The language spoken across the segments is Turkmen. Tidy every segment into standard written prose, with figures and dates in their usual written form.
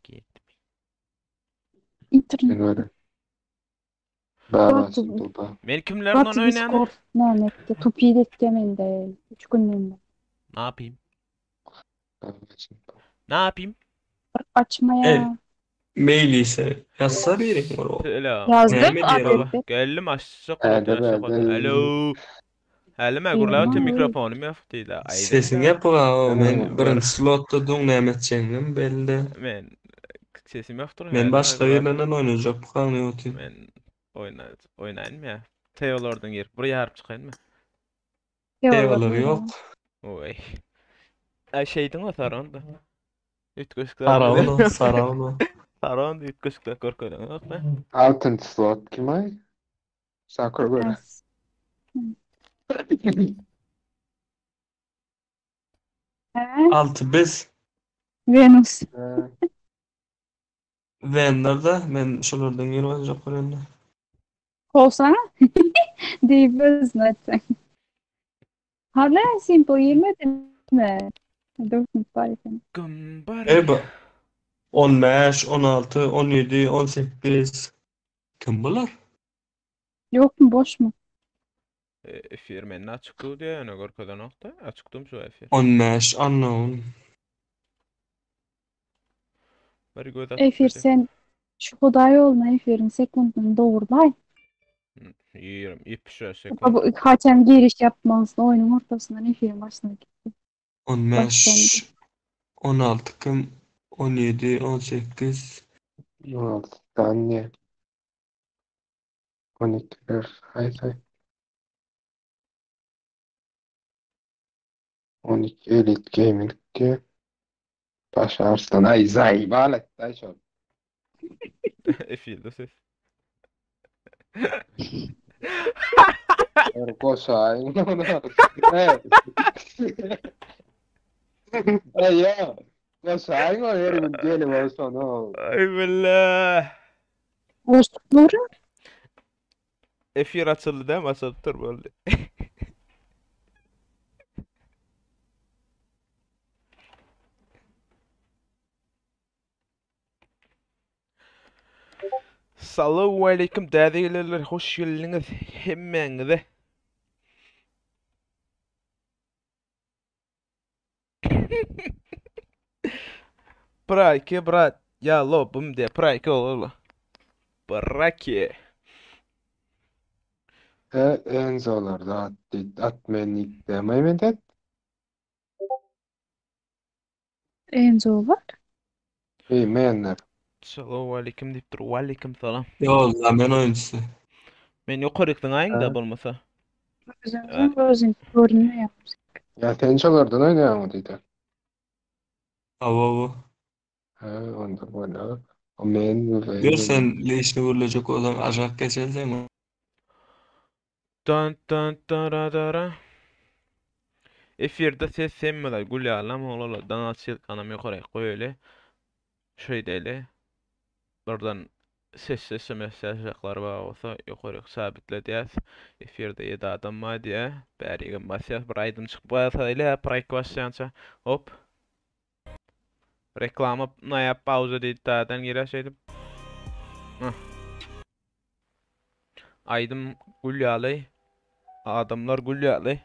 Girdim. Internet. Men öyle. Baba Gaty, simple ba. Men kimlerden gaty oýnaýan? Discord näme etdi? Tupid etdi mende. 3 günden bäri. Ne yapayım? Baba simple. Ne yapayım? Açmaya Ey, Meýlise ýazsa biriň bir o. Selam. yazdık Näme diýer Baba ola? adette. geldim aşağı Hadi koydu aşağı koydu. be. Alo. Hälime gurlaw Eyvah. mikrofonym ýok diýdi. Aýdyň Sesiň da. ýapyga o men Hı. birinji slotda duň näme etjegiňem belli däl. Men sesim ýokdur Men hälime başga gurlaw. birlerinden oýnajak bu gany otyn. Men oýna oýnaýyn ýa. Teolardan girip bir ýaryp çykaýyn mı? Yollar Teolary ýok. Oý. Ay şeydin o saronda. Üýtgeşikler. Sarawno, sarawno. Saronda üýtgeşikler görkezen ýok da. Altın slot kim ay? Sakura böyle. Alty biz Venus. Ha, Wenlerde men şolardan girip oýnajak bolýan. Olsana. Deyip özüne açsan. Hala simple girmedi mi? 4 var efendim. Gumbar. Ey bu 15, 16, 17, 18 kim bular? Yok mu boş mu? E, Efir men açyk dur diýe ýöne görkezen ýokda. Açykdym şu efir. 15 unknown. Bir göz atyp Efir görjek. sen şu Hudaý yoluna Efir'in sekundunu doğrulay. 20 75 sekund. Bu haçan giriş yapmalısın oyunun ortasından Efir'in başına gitti. 15 16 kim? 17 18 16 tane. 12'ler. Hay hay. 12 Elite Gaming ki. Paşa Arslan. Ay zay. Balet. Ay şol. Efirde ses. Koşa. Hey. Ay ya. Koşa. Ay o herifin deli olsun o. Ay billah. Boşlukları Efir açıldı değil mi? Açılıp dur böyle. Salam aleyküm dädegelerler hoş geldiňiz hemmäňize. Prake brat ya lobum de prake ol ol. Prake. E, Enzo'larda at, at men demeyim de. Enzo var. Ey menler. Salam aleyküm diýip dur. Aleyküm salam. Ýolla men oýunçysy. Men ýokarykdan aýyň da Ha. bolmasa. Özümüzün özün görünüyor. Ya sen şolardan oynayan mı dedi. Hawa bu. Ha, onda böyle. O men Gör ve sen leşini gürlejek bolsaň aşak geçersen. Dan dan dara dara. Efirde ses semmeler gül ýalam ol dan açyl kanam ýokaryk goýaly. Şeýdeli. Birden ses SMS ýazjaklar bar bolsa ýokaryk sabitledýäs. Efirde 7 adam bar diýe. Bärigem basýas. Bir aýdym çykyp barsa ile praýk başlaýança. Hop. Reklama naýap pauza diýip täzeden girýär şeýdip. Hah. Aýdym gül ýaly. Adamlar gül ýaly.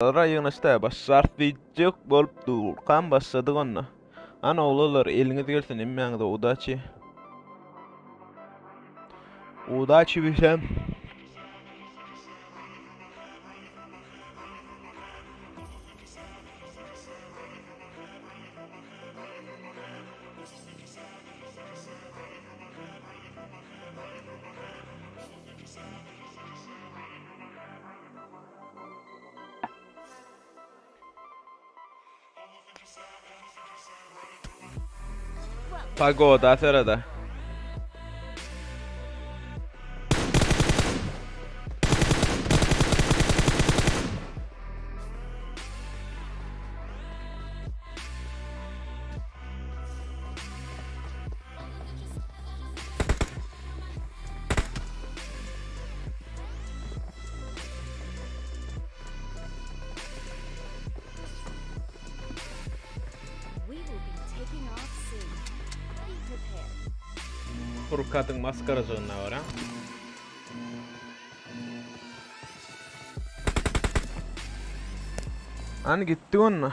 Lara ýygnaşda başlarys diýjek bolup durkam başladyk onda. Ana oglanlar eliňiz gelsin hemmäňize udaçi. Udaçi bisem. Pagoda serede. Furkatyň maskarajygyna görä. Hani gitti onda.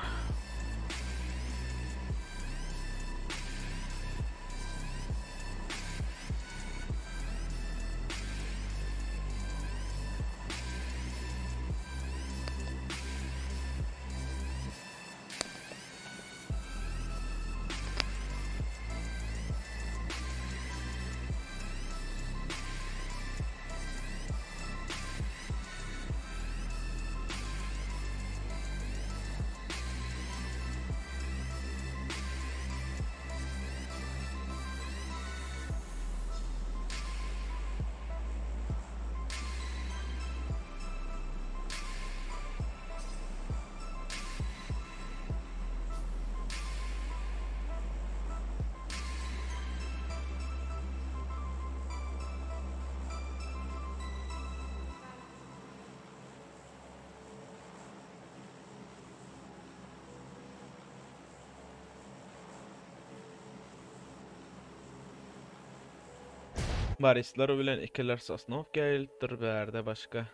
Barisler bilen ikiler Sosnov gelipdir bärde başga.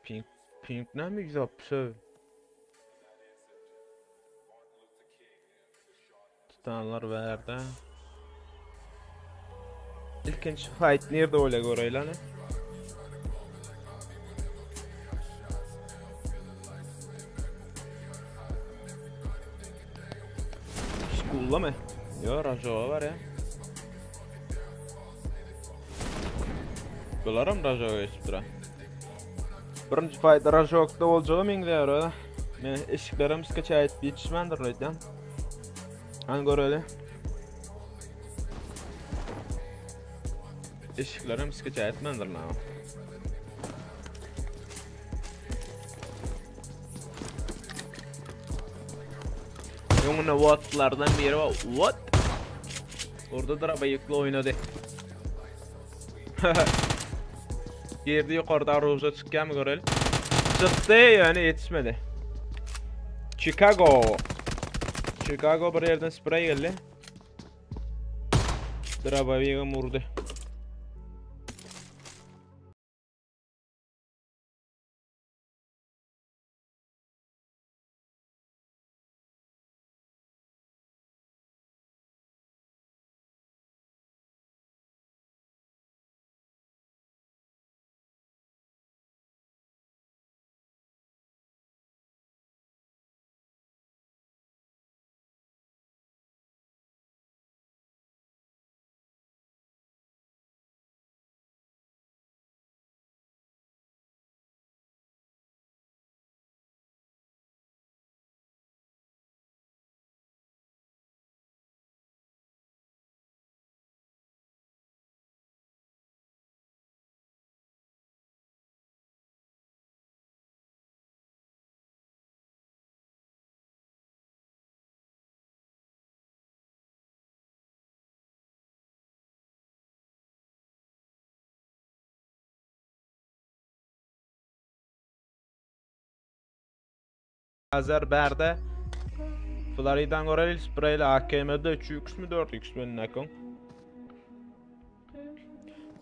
Pink Pink näme 160 Tutanlar bärde. Ilkinji fight nirde bolýar göreýli hany. School'da mı? Yo, Rajova var ya. Bularam Rajova geçip duran. Birinji fight Rajok'da boljaga meňzeýär o. Men eşiklerim skaçaýyp etip ýetişmändir öýdýän. Hany göreli. Eşiklerim skaçaýyp etmändir na. Öňünde Wattlardan biri var. What? Orada da bayıklı oynadı. Girdi yukarıda Aruza çıkyan mı görelim? Çıktı yani yetişmedi. Chicago. Chicago bir yerden spray geldi. Drabavi'ye vurdu. Azer bärde. Floridan göreli spreyle AKM'de 3x mi 4x mi nekon.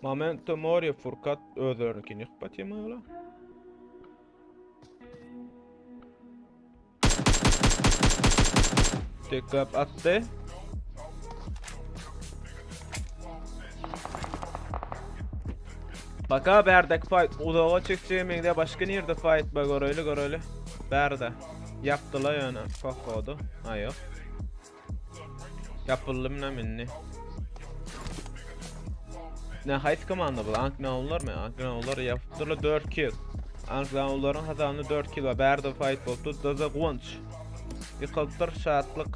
Momento Mori Furkat özlerininkini ýykyp atýarmy ola? Tekläp atdy. Baka bärdeki fight uzaga çekjege meňzeýär. Başga nirde fight bar göreýli göreýli. Bärde. Ýapdylar ýöne pohodu. Ha ýok. Ýapyldy mine indi. Ne haýsy komanda bu? Anknaunlarmy? Anknaunlar ýapypdyrlar 4 kill. Anknaunlaryň hasabynda 4 kill bar. Bärde fight bolupdy. Daza Guwanç. Ýykylypdyr şatlyk.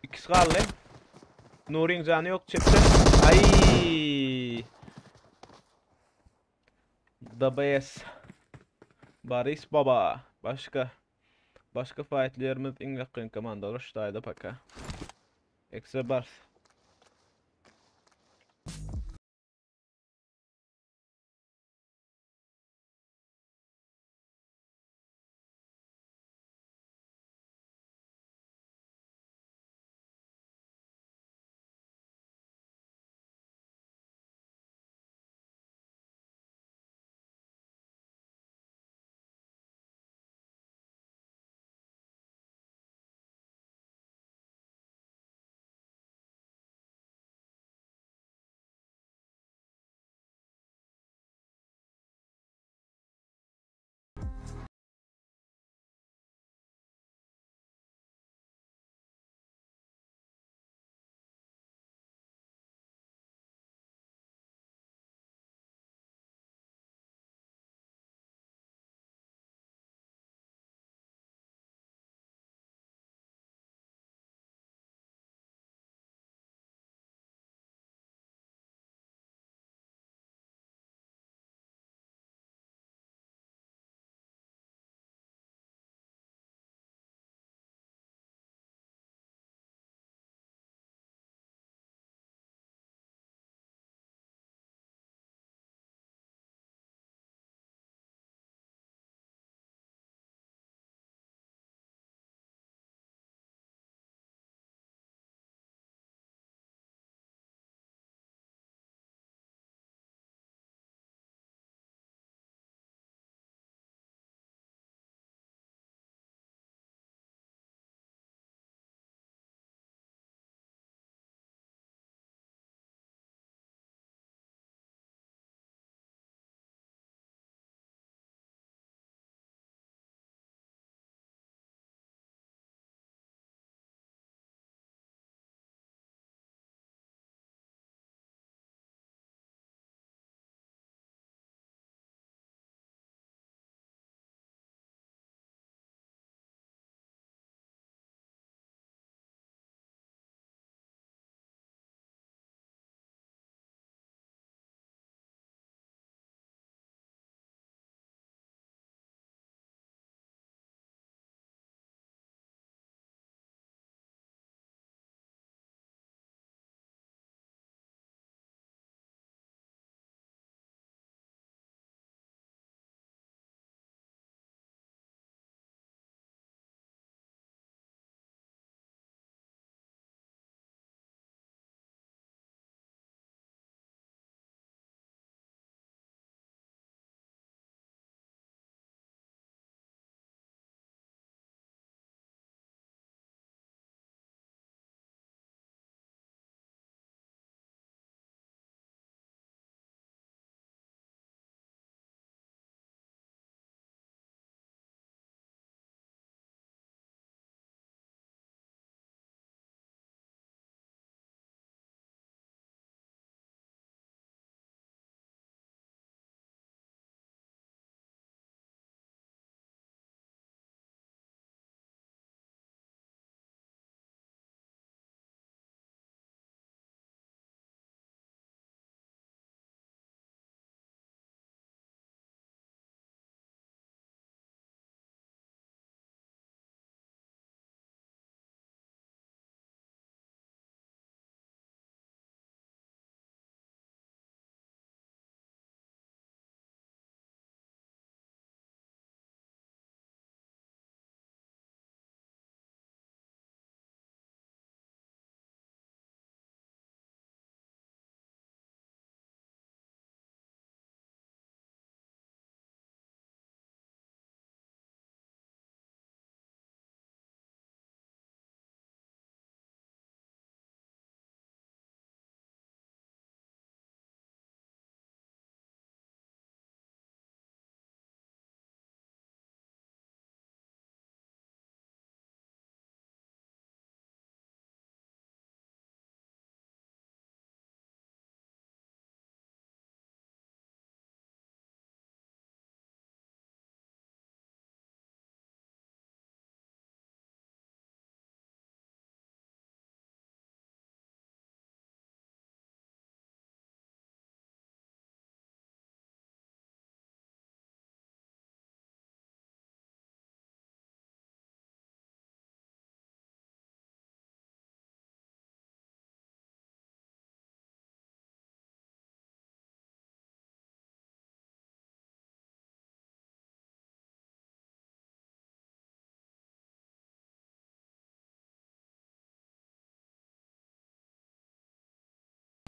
İkisi galdy. Nuryň jany ýok çepde. Ay. DBS. Baris baba. Başga. Başga fightlerimiz iň ýakyn komandalar ştaýda paka. Ekse bars.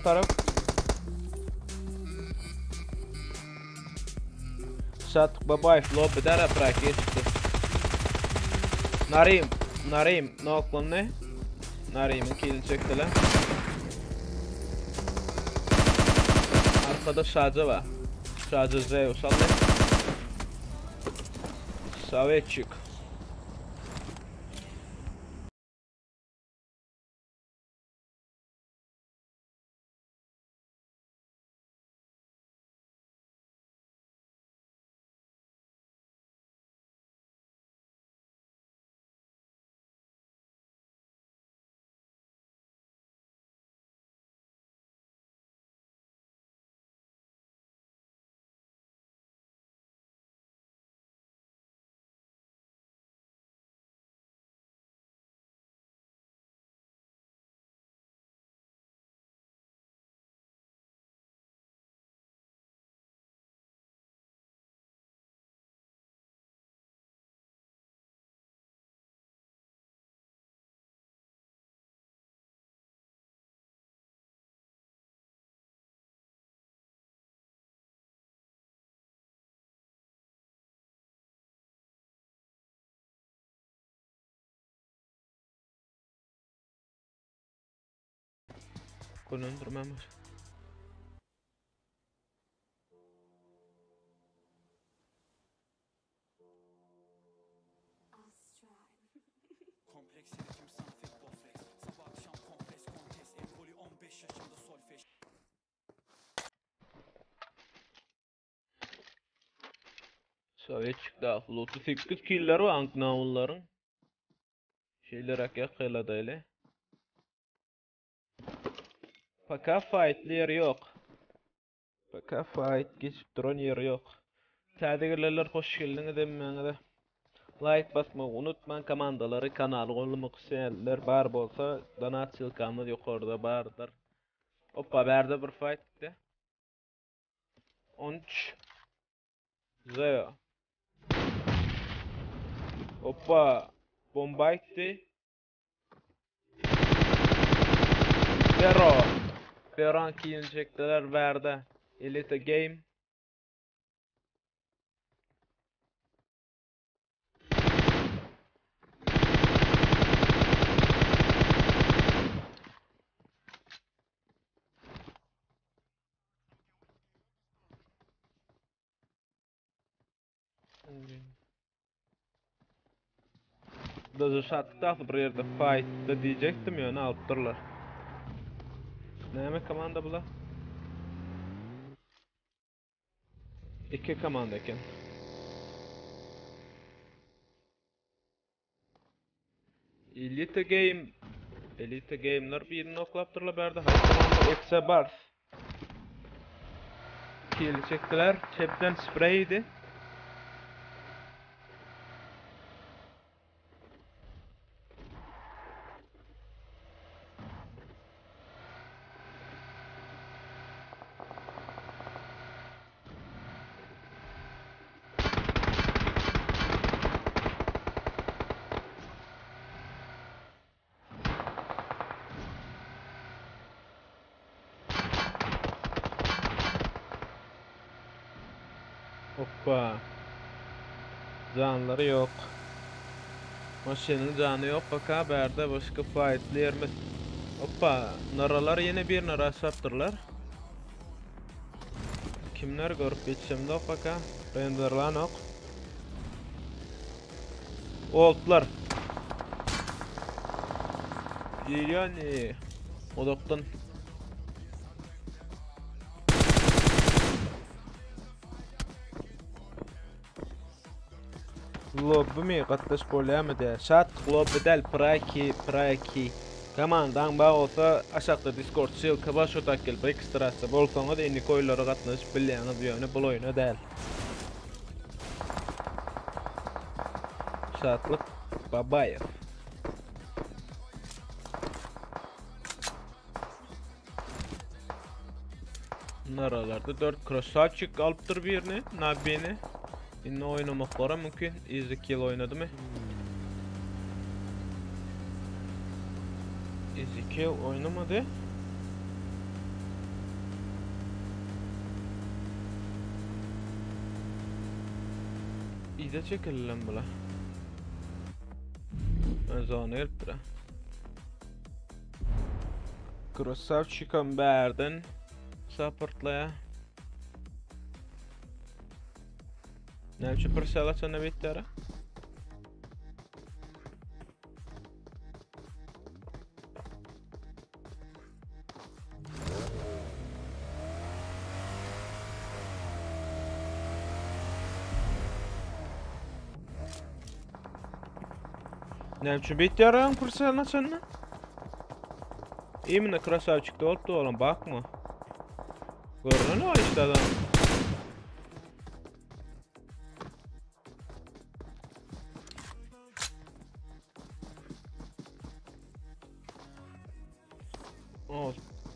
tarap. Şatlyk Babaýew lobby dara prake çykdy. Narim, Narim noklandy. Narimiň kilini çekdiler. Arkada Şaja bar. Şaja Zeus aldy. Sovetçik. Gönendirmemiz. Sovet çykdy asıl 38 killer var Anknavunların. Şeyler akya kıyla Paka fightli ýeri ýok. Paka fight geçip duran ýeri ýok. Täze gelenler hoş geldiňiz hemmäňize. Like basmagy unutmaň, komandalary kanaly gollamak isleýänler bar bolsa, donat ssylkamyz ýokarda bardyr. Oppa, bärde bir fight gitdi. 13 Zeo. Oppa, bomba gitdi. Pero. Peron kilini çekdiler bärde. Elite Game. Dozo şatda bir ýerde fightda diýjekdim ýöne alypdyrlar. Näme komanda bula? Iki komanda eken. Elite Game Elite Game'ler birini oklapdyrlar bärde. Haýsy komanda? Exe Bars. Kill çekdiler. Çepden spreydi. Hoppa. Canları yok. Maşynyň jany yok baka bärde başga fightly ýerimiz. Hoppa, naralar ýene bir nara çapdyrlar. Kimler görüp ýetişemdok baka. Renderlanok. Oltlar. Gelýän Uzakdan. Lobby mi gatnaş bolýarmy diýä. Şat lobby däl praki praki. Komandaň bar bolsa aşakda Discord ssylka bar şo tak gelip registrasiýa bolsaňyz indiki oýunlara gatnaşyp bilýäňiz ýöne bul oýuna däl. Şatlyk Babaýew. Naralarda 4 krasavçik alypdyr birini, Nabini. Indi oýnamaklara mümkin. Easy kill oýnadymy? Easy kill oýnamady. Yza çekildi bula. Zona gelipdir. Krasavçikam bärden supportlaya. Ne üçin pırsala sana bitti ara? Ne üçin bitti ara pırsala sana? Именно красавчик bolupdy oğlum bakma. Görünen o işte adam. O,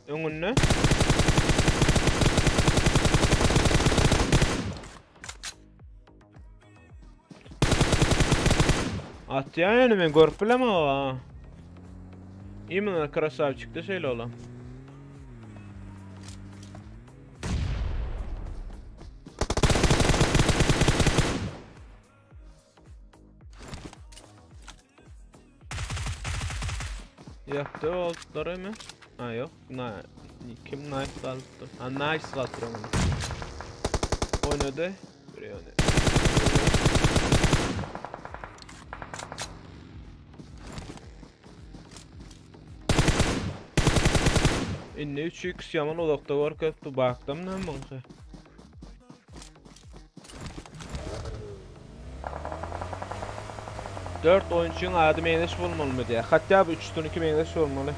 öňünde. Atýan ýöne men görüp bilemem ha. Именно красавчик de şeýle olam. Yaptı oldular mı? Ha yok. Na, kim nice kalıptı? Ha nice kalıptı onu. Oynadı. Buraya oynadı. Indi 3x yaman uzakda görkezdi bakdym näme muňky. Dört oyunçyň ady meňzeş bolmalymy diýýär. Hatda bu 3'den 2 meňzeş bolmaly.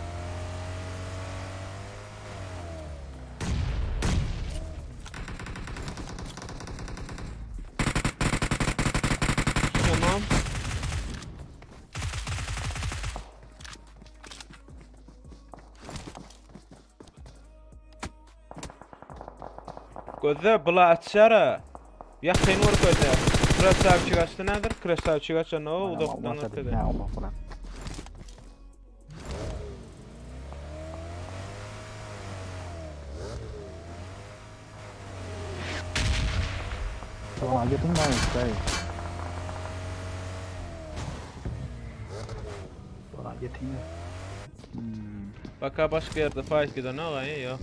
Tamam. Gözde bula açara. Yakın vur gözde. Krasavçı kaçtı nedir? Krasavçı kaçan o uzaktan ötede. Ha, Allah bırak. Tamam, getin ben işte. Tamam, getin. Hmm. Baka başka yerde fight giden o ya.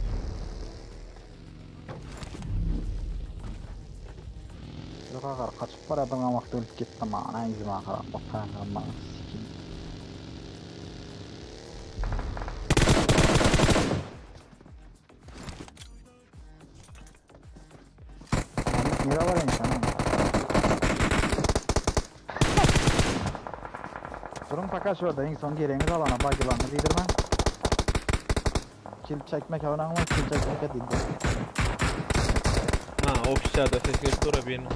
Yok agar kaçıp var adam amak dönüp gitti ma. Ana izime akaram bak kanka sikim. Nere var insan? Durun paka şurada en son gereğiniz alana bagılanı değdirme. Kil çekmek ama kil çekmek değil. Ha ofisada ses gelip dur benim.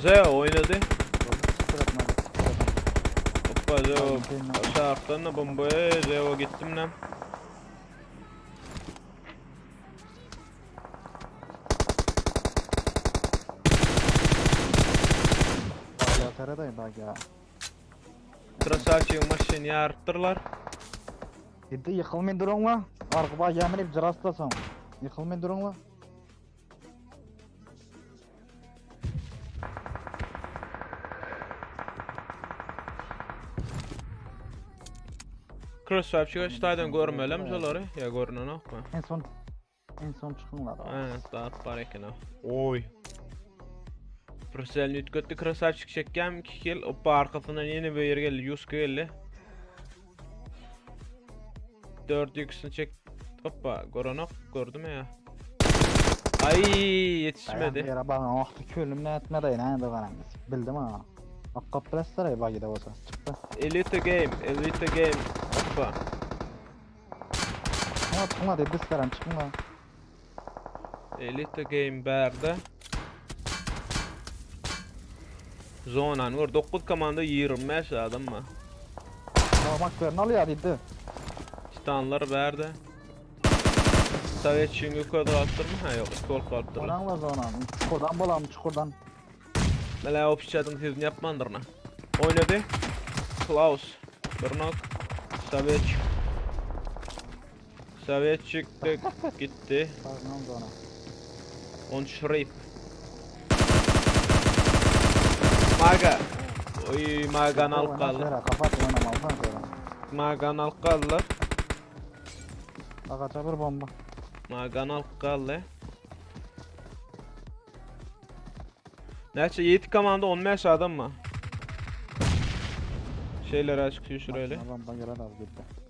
Zeo oynadı. Hoppa Zeo aşağıdan da bombaya Zeo gittim lan. Bagya teredeyim bagya. Krasavçıyın maşını yarıttırlar. Gitti yıkılmayın durun la. Arka bagya minip cıraslasın. Yıkılmayın durun la. Krasavçı kaçtaydan görmelem şoları. Ya görünen okma. En son en son çıkınlar. Aynen dağıt var eken o. Oy. Brüssel'in ütkötü krasavçık çekkem 2 kill. Hoppa arkasından yeni bir yer geldi. Yuska geldi. 4 yüksünü çek. Hoppa goranok gördüm ya. Ay yetişmedi. Yere bana oh külüm ne etmedi ne de varamız. Bildim ha. Hakkı presler bagida olsa çıktı. Elite game, elite game. Hoppa. Çıkma çıkma dedi isterim çıkma. Elite game bärde. Zonan gör 9 komanda 25 adam mı? Bak ver ne oluyor dedi. Titanlar bärde. Sovyet çünkü kod attırma ha yok kol attırma. Onan var onan. Çukurdan bulam çukurdan. Mela opşadın sizin yapmandırna. Oynadı. Klaus. Bernok. Sovyet. Sovyet çıktı gitti. Pardon zona. On Shrip. Maga. Oy Magan alyp galdy. Şöyle kapat oynamalısan şöyle. Magan alyp galdylar. Agaça bir bomba. Magan alyp galdy. Näçe 7 komanda 15 adam mı? Şeyler açık şurayla. Maşına Bomba gelen az gitti.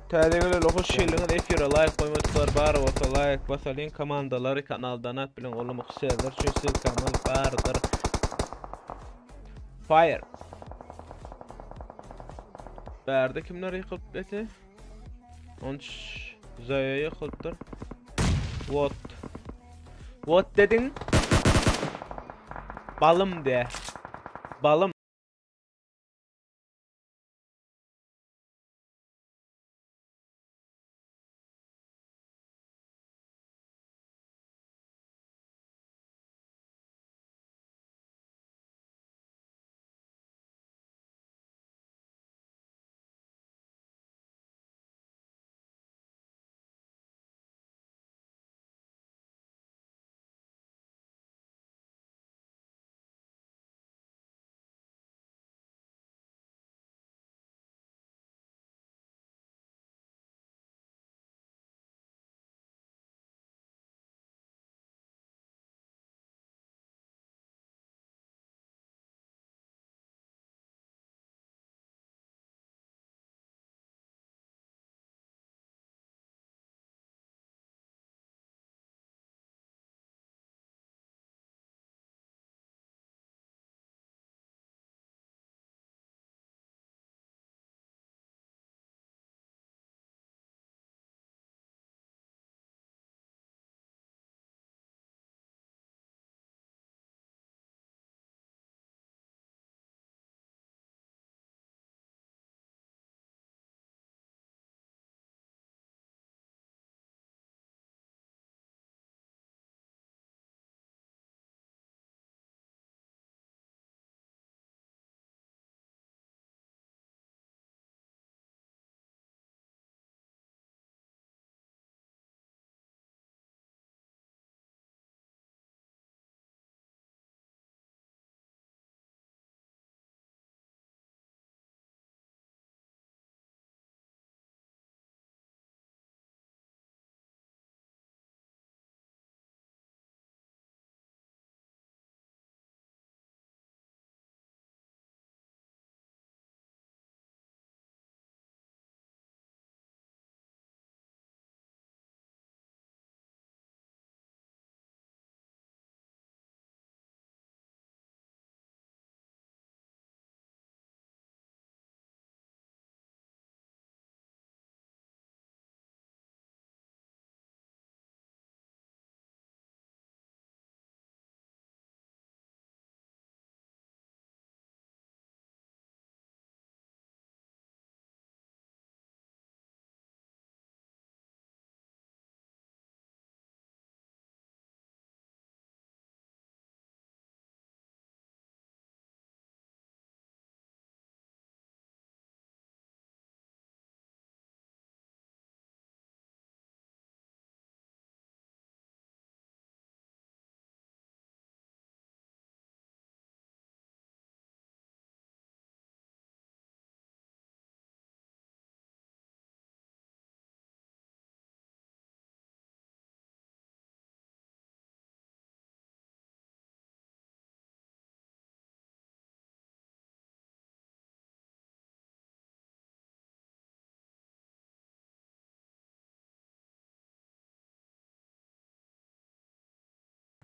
Täze gelen hoş geldiňiz. Efire like goýmadylar bar bolsa like basalyň. Komandalary kanaldan at bilen olumyk serwer üçin ssylkamyz bardyr. Fire. Bärde kimler ýykylyp eti? 13 Zaya ýykylypdyr. What? What dediň? Balym de. Balym.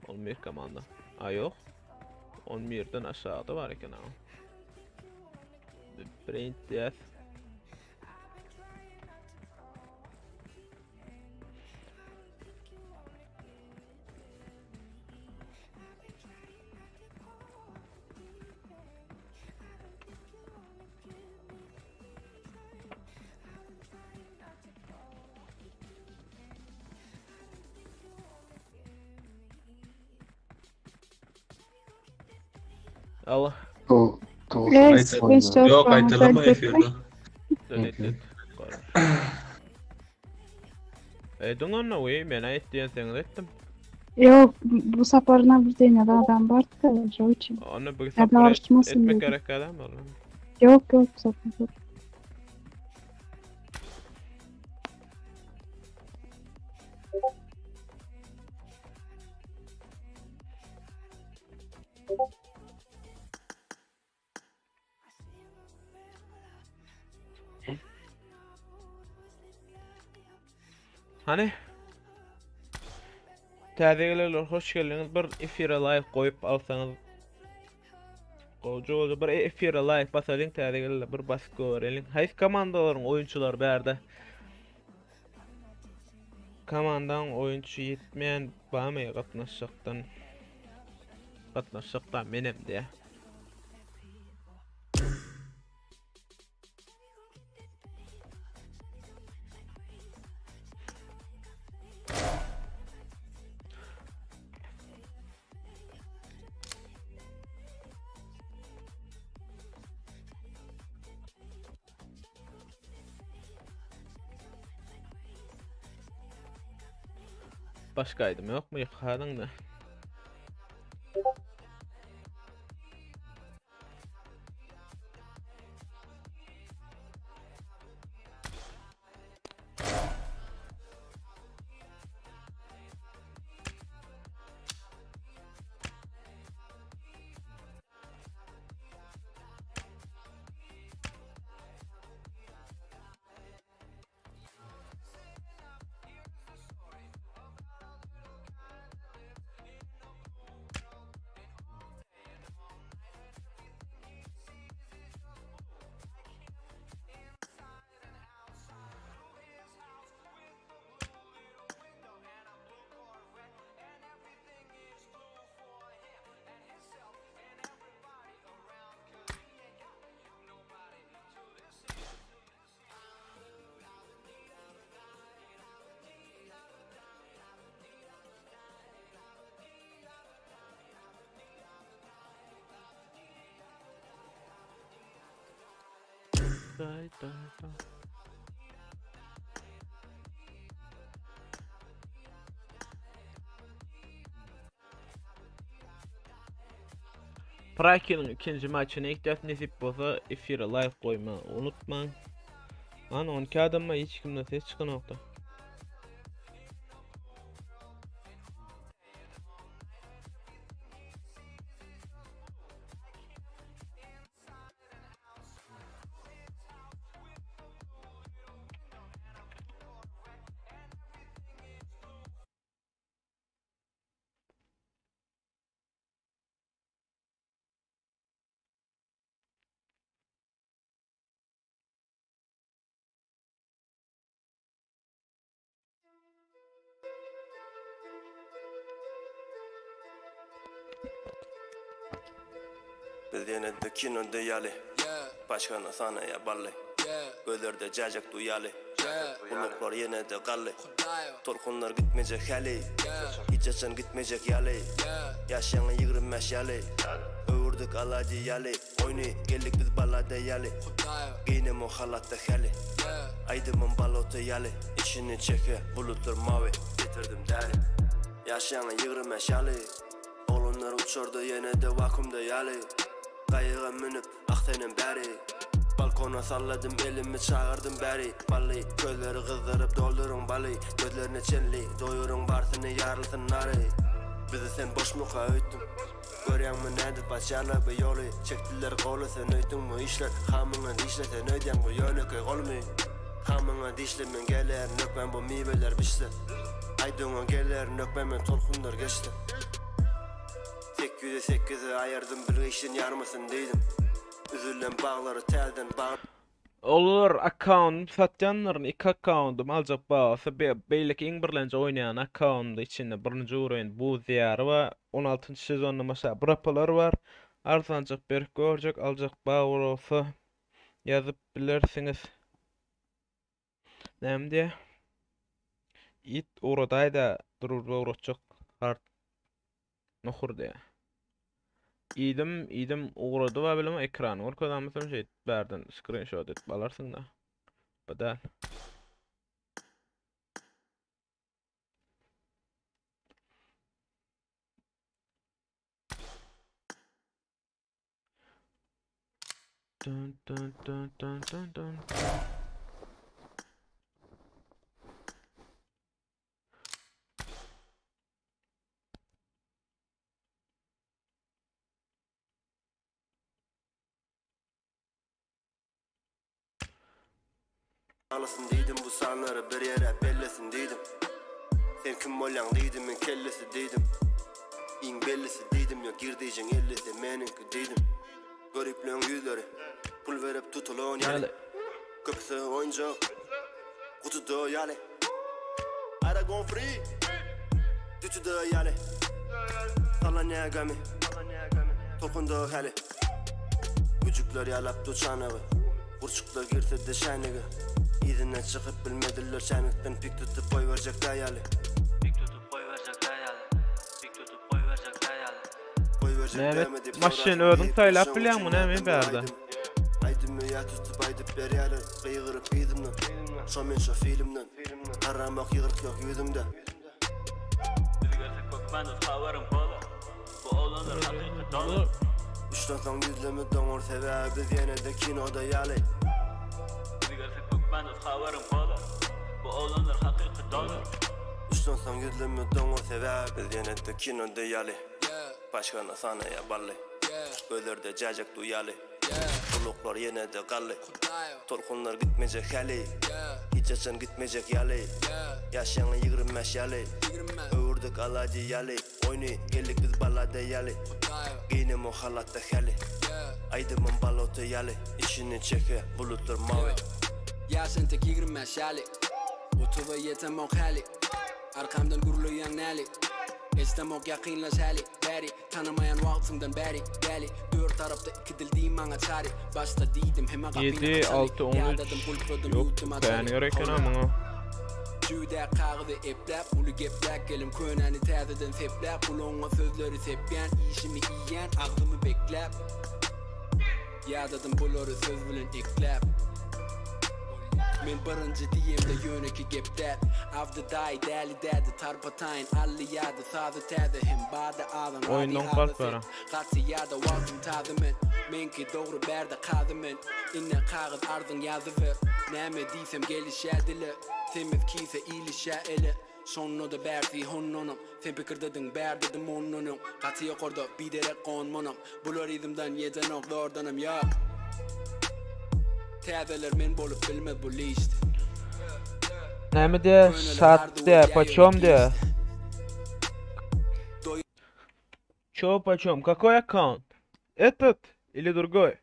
11 komanda. A yok. 11'den aşağıda var eken ama. Brain Death. Allah. To to Evet, Gaýta- beş Ýok, gaýtalama efirde. Delete et. Edin onu, oy, men ayet diýen seňiz etdim. Yok bu sapar nabrudeniýada adam bardy şo üçin. Onu bir Ya sapar et, barışmasın etmek dedim. gerek adam var. Yok yok bu sapar yok. Hani? Täze gelenler hoş geldiňiz. Bir efire like goýup alsaňyz Gowy boldy. Bir efire like basalyň täze gelenler bir basyp göreliň. Haýsy komandalaryň oýunçylary bärde? Komandaň oýunçy ýetmeýän bamy gatnaşjakdan? Gatnaşjakdan menem diýä. Başga aýdym ýokmy ýykadyň-da? Day, day, day. Prakiniň ikinji maçyny ilk nesip bolsa efire like goýmagy unutmaň. Lan 12 adamma hiç kimden ses çykanokda. Biz ýene-de kinoda ýaly Başgany sanaýa bally Gözlerde jäjek duýaly Gulaklar ýene-de gally Tolkunlar gitmejek häli Hiç haçan gitmejek ýaly Ýaş ýaňy 25 ýaly Öwürdik alady ýaly Oýny geldik biz balada ýaly Geýnem o halatda häli Aýdymym balota ýaly Içini çeke bulutlar mawy Getirdim däli Ýaş ýaňy 25 ýaly Oglanlar uçarda ýene-de wakumda ýaly Gaýyga münüp, ah senem bäri Balkona salladym elimi çagyrdym bäri Bally, közleri gyzdyryp dolduryň baly Gözlerine çenli doýuryň barsyny ýarylsyn nary Bizi sen boşmuka öýtdüň Görýäňmi nädip açýarlar bu ýoly Çekdiler goly sen öýtdüň bu işler Hamyňa dişle sen öýdýäň bu ýönekeý golmy Hamyňa dişle men gelerin hökmän bu miweler bişse Aýdyňa gelerin hökmän men tolkunlar geçse 800'e 8'e aýyrdym bilgeşden ýarmasyn diýdim Üzülen baglary täzeden bag Olar akkauntym satýanlaryny iki akkauntym aljak bolsa beýleki iň birlenji oýnaýan akkauntymda içinde birinji ureýin buz diýary bar. 16-njy sezonda mesela brapalar bar. Arzanjak berip görjek aljak bar bolsa ýazyp bilersiňiz. Näme diýä? It ugradaýda durur ugratjak hard nohur diýä. Iýdim, iýdim ugrady bar bilim ekrany görkezamysam şeýdip bärden screenshot edip alarsyň da. Bu däl. Dun dun dun dun dun dun. Aglasyn diýdim bu sanlary bir ýere bellesin diýdim. Sen kim bolýaň diýdim men kellesi diýdim. Iň bellisi diýdim ýok girdejiň ellisi meniňki diýdim. Göripleň ýüzleri pul berip tutulan ýaly. Köpüsi oýunjak gutuda ýaly. Aragon free dütüde ýaly. Sallanýar gami tolkunda häli. Güjükler ýalap dur çanagy. Gurçuklar girse-de şänige. Yzyndan çykyp bilmediler şänikden pik tutup goýberjek dä ýaly. Pik tutup goýberjek dä ýaly. Pik tutup goýberjek dä ýaly. Goýberjek Mehmet, dämi diýip maşyny sorarsyň özüň diýip saýlap şoň bilýäňmi üçin näme nätdim bärde? aýdym. Aýdymy ýat tutup aýdyp berýärler gygyryp yzymdan. Şo men şo filmden. Garramak ýygryk ýok ýüzümde. Biz gelsek hökmany habaryň bolar. Bu oglanlar hakyky dolar. Üçden soň ýüzleme doňar sebäbi biz ýene-de kinoda ýaly. Biz gelsek hökmany habaryň bolar. Bu oglanlar hakyky dolar. Üçden soň ýüzleme doňar sebäbi biz ýene-de kinoda ýaly. Başgany sanaýa bally. Gözlerde jäjek duýaly. Gulaklar ýene-de gally. Tolkunlar gitmejek häli. Hiç haçan gitmejek ýaly. Ýaş ýaňy 25 ýaly. Öwürdik alady ýaly. Oýny geldik biz balada ýaly. Geýnemo halatda häli. Aýdymym balota ýaly. Içini çeke bulutlar mawy. Ýaş entek 25 ýaly. Otuza ýetemok häli. Arkamdan gürleýäň näli. Eşdemok ýakynlaş häli. Bäri tanamaýan wagtyňdan bäri däli. Dört tarapda iki dil diý maňa çary. Başda diýdim hemme gapyny 7, açaly. 6, 13. Ýadadym gulpladym Yok, ýutdum kän açary. gerek eken Howla. muňa. Jüwdä kagyzy epläp, uly gepläk gelim könäni täzeden sepläp, gulagyňa sözleri sepýän, işimi iýýän, agzymy bekläp. Ýadadym bulary söz bilen ekläp. Men birinji diýemde ýöneki gep däl. Awdy daýy däli dädi tarpa taýynally ýady sazy täze hem bady azan ady Oýundan azy galyp sen. bara. Gaty ýada wagtym tazy men. Meňki dogry bärde kazy men. Ine kagyz arzyň ýazyber. Näme diýsem gelişýä dile. Temiz kise ilişýä ele. Şonda-da bärsi hondanam. Sen pikirdediň bärdedim ondan öň. Gaty ýokarda biderek gonmanam. Bular yzymdan ýetenok zordanam ýok. Täzeler men bolup bilmez bu list. Näme diýä? Köneler Sat arzuw diýä, edýär почем ýöne diýä? giçde. Doý Чё почем? Какой аккаунт? Этот или другой?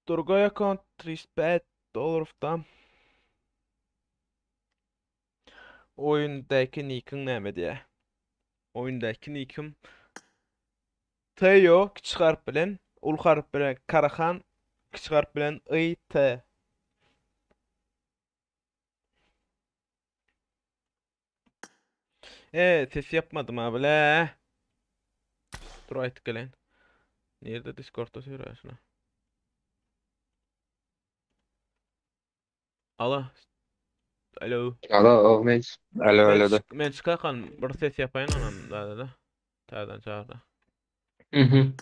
Другой аккаунт 35 долларов там. Oýundaky nickiň näme diýä? Oýundaky nickim Teo kiçi harp bilen, uly harp bilen Karahan, kiçi harp bilen I T. E, ses yapmadım abi le. Dur aýtyp geleýin. Nirede Discord'da söýräýin şuna. Alo. Alo. Alo, men Alo, Men, alo da. men çykakan bir ses yapaýyn onam da da. Täzeden çağırdı. Mhm.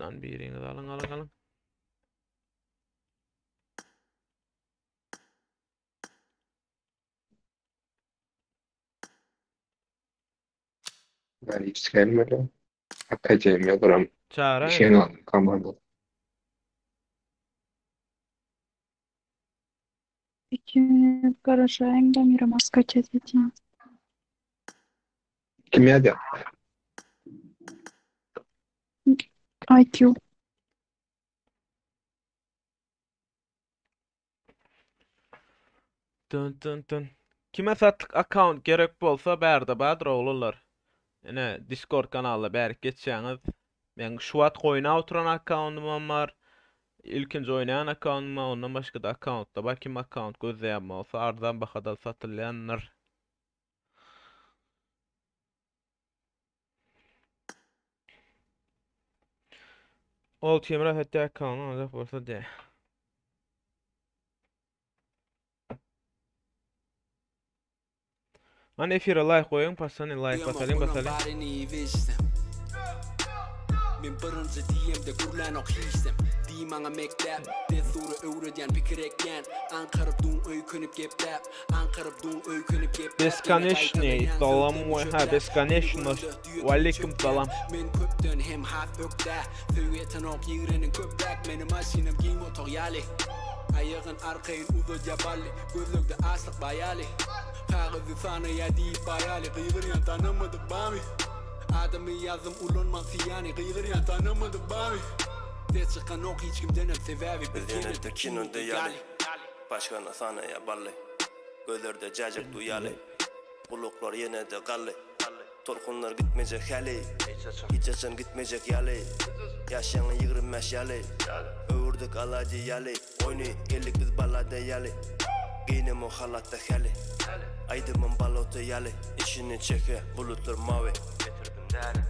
Lan biriňiz alyň alyň alyň. Ben hiç gelmedi. Akademiye duram. Çağıraýyn. Işin aldım komanda. İki garaşaýyň da Miramar skaçat edýän. Kim ýa IQ. Dın dın dın. Kime satlyk account gerek bolsa bärde bardyr oglanlar. Ine Discord kanalyna bärik geçýäňiz. Men şu wagt goýna oturan accountym bar. Ilkinji oýnaýan accountym bar, ondan başga da accountda bar. Kim account gözleýän bolsa arzan bahada satylýandyr. Ol Timur etdi account alacak bolsa de. Hany efire laýk goýuň pasany laýk basalyň basalyň. Men birinji diýemde gürlänok hiçsem Diý maňa mekdep Dessury öwredýän pikir ekýän Aňkaryp duň öýkünip gepläp Aňkaryp duň öýkünip gepläp Beskoneçnyý salam we ha beskoneçnost waleýkim salam. Men köpden hem has ökde Söýgi etenok ýigreniň köpräk Meni maşynym giň otag ýaly Aýagyn arkaýyn uzadýa bally Gözlegde açlyk baýaly Kagyzy sanaýa diýip baýaly Gygyrýan tanamadyk bamy Adymy ýazdym ulanman syýany Gygyrýan tanamadyk bamy Ses çykanok hiç kimdenem Sebäbi biz Biz ýene-de ýene-de kinoda kinoda ýaly ýaly. Başgany sanaýa bally Gözlerde jäjek duýaly Gulaklar ýene-de gally Tolkunlar gitmejek häli Hiç haçan gitmejek ýaly Ýaş ýaňy 25 ýaly Öwürdik alady ýaly Oýny geldik biz balada ýaly Geýnemo halatda häli Aýdymym balota ýaly Içini çeke bulutlar mawy Getirdim däli.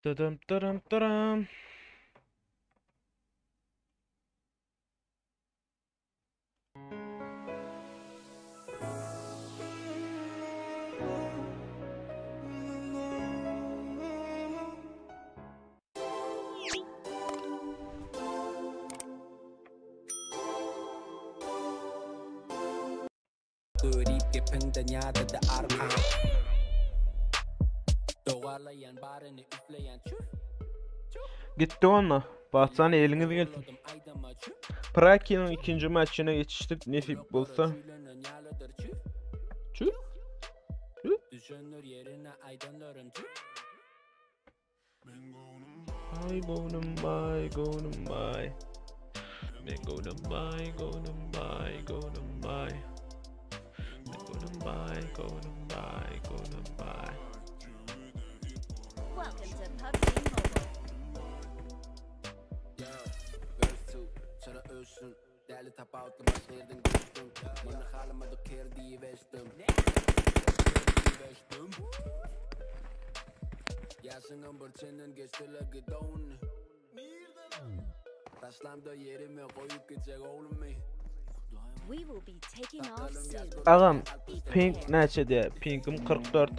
Dıdım dırım dırım. Görip gepiňden ýa-da arka Dogalaýan baryny üfleýän çüf Gitti onunla. Bahtsana eliniz gelsin. Yolladım aýdama çüf Praki'nin ikinci maçına geçiştik. Nesip olsa. Tüylenen ýalydyr çüf Çüf. Düşenler yerine aýdanlarym çüf Ay gonum bay gonum bay. Men gonum bay gonum bay gonum bay. Men gonum bay gonum bay gonum bay. Welcome to PUBG Mobile. Yo, verse 2, çara ölsün Däli tapawutly başga ýerden göçdüm Muny halamadyk her diýip eşdim Diýip eşdim Ýaşyňam bir çenden geçdiler gidon Taşlamda ýerime goýup gitjek oglumy We will be taking off soon. Agam pink näçe diye? Pinkim 44.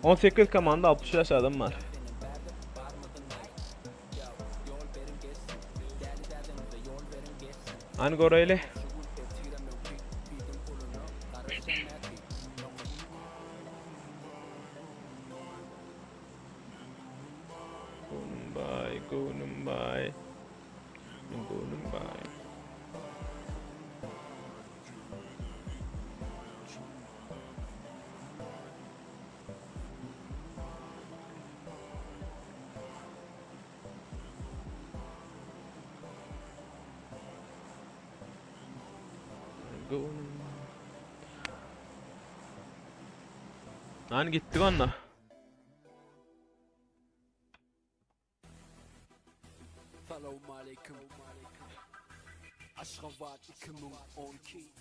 18 komanda 65 adam var. Hani Goreli? Gonum bay, gonum bay. Gonum bay. Gonum. Hani gittik onunla. Salam aleyküm Aşgabat 2012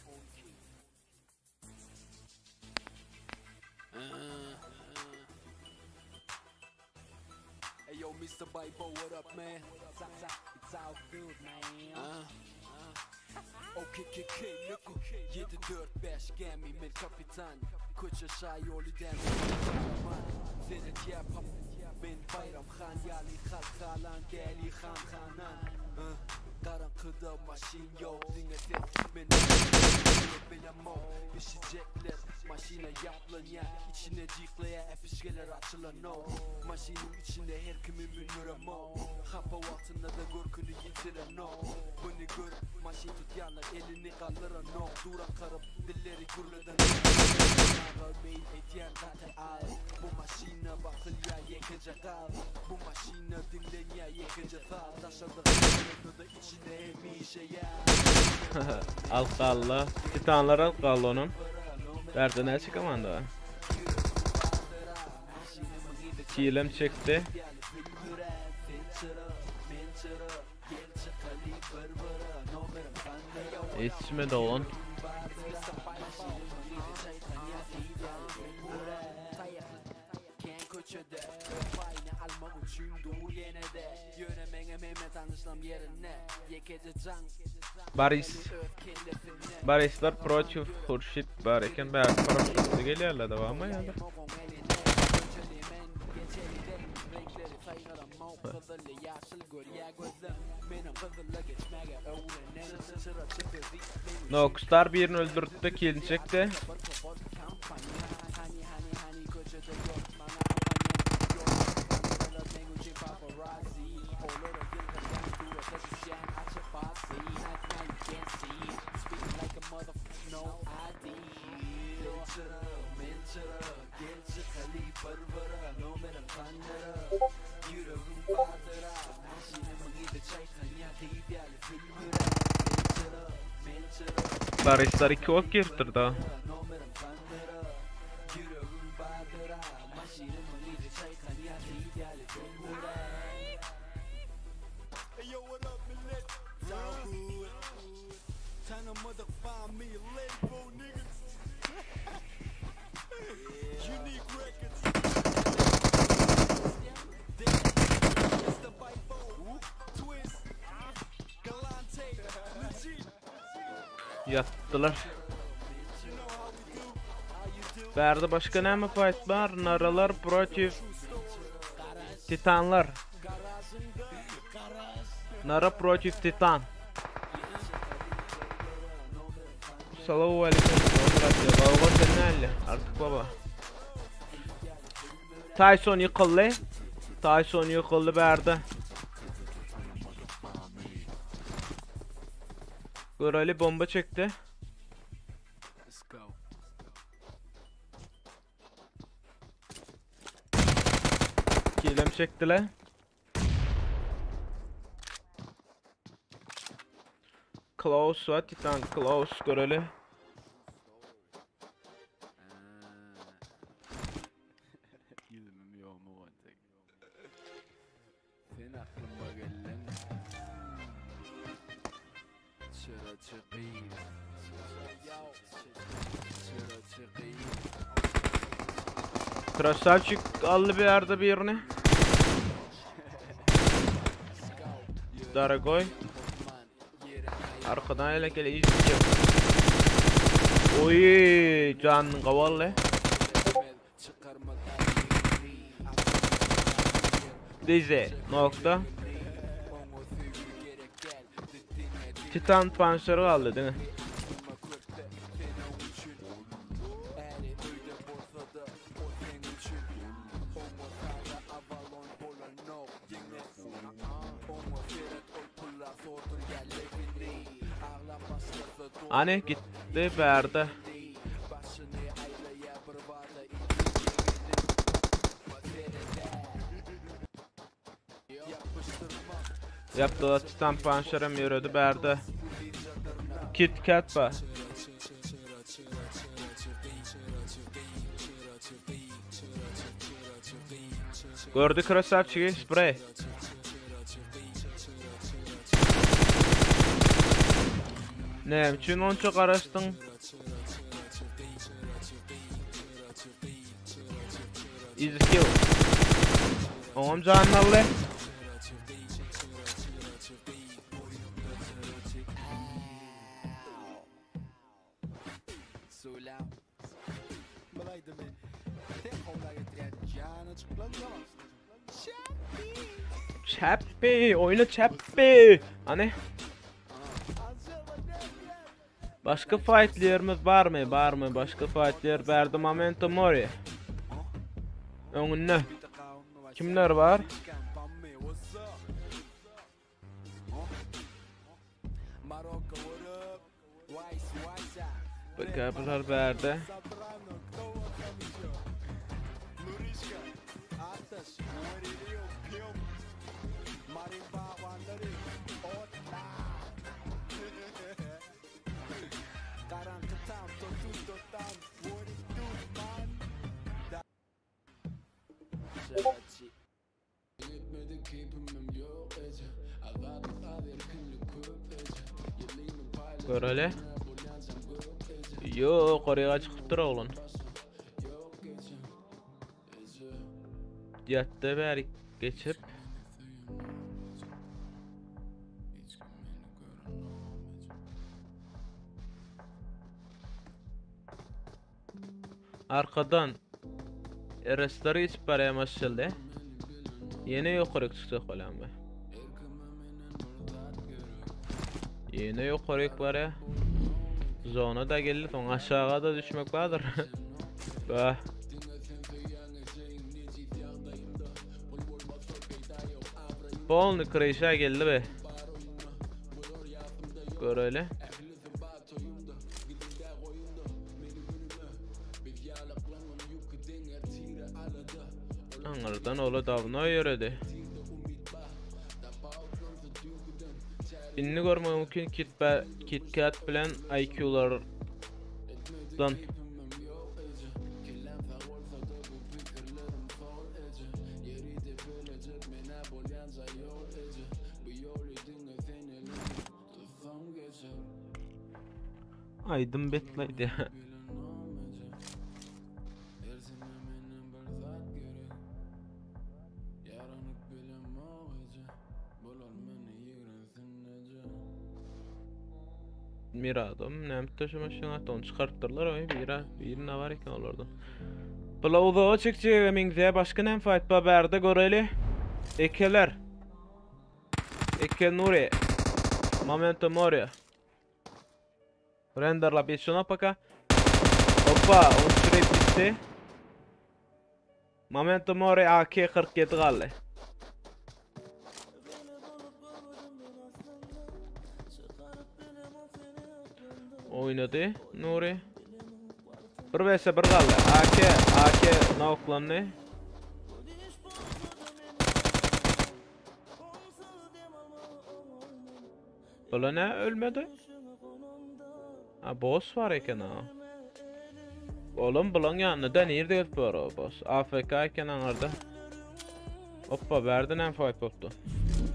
Hey yo, Mr. Bible, what up, man? It's all good, man. OKKK, niko 7 4 5 gemi men kapitan Köçe şaý ýoly dem Seret ýapam Men Bayram Han ýaly halk halan däli han hanan Garaňkyda maşyn ýok diňe ses Men bilemok Bişecekler maşyna ýaplanýa içine jyklaýa äpişge Alyp galdy. Titanlar alyp galdy onam. Bärde näçe komanda bar? Kilem çekdi. Ýetişmedi oglan. Baris. Barisler protiv Hurşit bar eken. Bäri paraşütli gelýärler de barmy ýa-da? Nokstar birini öldürtdi, kilini çekdi. Barisler 2 ok giripdir da. Ýatdylar. Bärde başga näme fight bar? Naralar protiv Titanlar. Nara protiv Titan. Salamu aleyküm. Baba sen näle? Artık baba. Tyson ýykyldy. Tyson ýykyldy bärde. Göreli bomba çekdi. Kilem çekdiler. Klaus var Titan Klaus göreli. Krasavçik aldy bir ýerde birini. Daragoy. Arkadan ele gele izleyeceğim. Oy canın kavallı. Dizi nokta. Titan panseri aldy değil mi? Hani gitti bärde. Yaptılar Titan Punisher'ım ýöredi bärde. Kit Kat bar. Gördü krasavçigi sprey. Näme üçin onça garaşdyň? Easy kill. Oňam janyny aldy. Çäpbi, oýna çäpbi. Hany. Başga fightlerimiz barmy? Barmy başga fightler? Bärde Momento Mori. Öňünde kimler bar? Bakabylar bärde. Göreli. Ýok, oraya çykypdyr oglan. Ýatda bäri geçip. Arkadan RS-leri geçip barýar maşyldy. Ýene ýokaryk çykjak bolýan bu. Ýene ýokaryk barýar. Zona da geldi, soň aşaga da düşmek bardyr. Bah. Polny kreşa geldi be. Göreli. Aňyrdan ola dawno ýöredi. Indi görmek mümkin KitKat bilen IQ-lardan. Aýdym betlaýdy. Miradom näme taşımaşyň atdy ony çykarypdyrlar oý bira birine bar eken olardan. Bula uzaga çekjege meňzeýär başga näme fight bar bärde göreli. Ekeler. Eke Nuri. Momento Moria. Renderlap ýetişen opaka. Hoppa, on çüreyip gitdi. Momento Mori AK 47 galdy. Oynady Nuri. 1 vs 1 galdy. AK AK noklandy. Bula ne ölmedi? Ha boss var eken ha. Oğlum bulan yanına da nerede gelip var o boss? AFK eken aňarda. Hoppa berden hem fight bolupdy.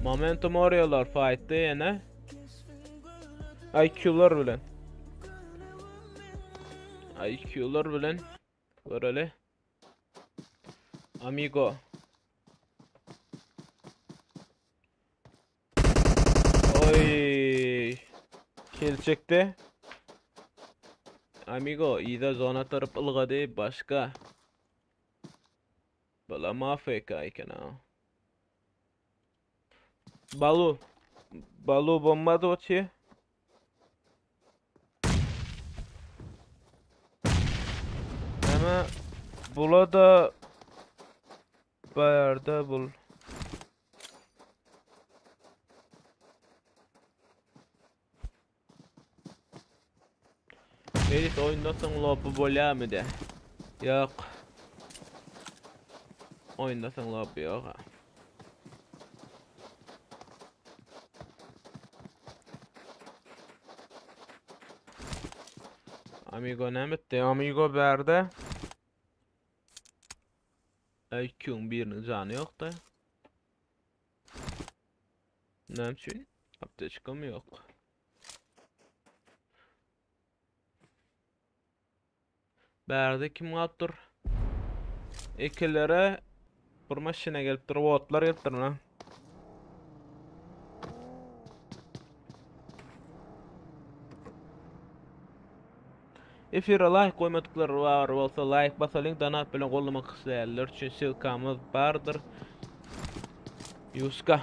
Momentum orýarlar fightda ýene. IQ'lar bilen. IQ'lar bilen göreli. Amigo. Oy. Kill çekdi. Amigo ýa zona tarap ylgady başga. Bala AFK eken ha. Balu. Balu bomba da oçy. Ama bula da Bärde bul. Melis oýunda soň lobby bolýarmy de? Ýok. Oýunda soň lobby ýok. Ha. Amigo näme etdi? Amigo bärde. IQ'ň biriniň jany ýokdy. Näme üçin? Apteçkam ýok. Bärde kim galypdyr? Ekilere bir maşyna gelipdir, botlar gelipdir muna. Efire laýk goýmadyklar bar bolsa laýk basalyň donat bilen goldamak isleýänler üçin ssylkamyz bardyr. Ýuska.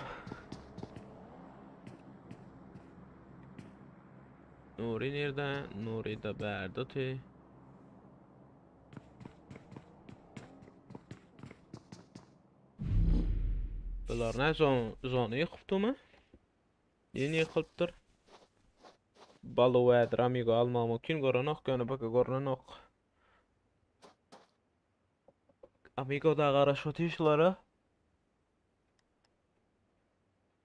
Nuri nirde? Nuri da bärde oty. Bular ne zon zony ýykypdymy? Ýene ýykylypdyr. Balu häzir Amigo almagy mümkin görenok ýöne baka görnenok. Amigo da garaşyp otyr şulara.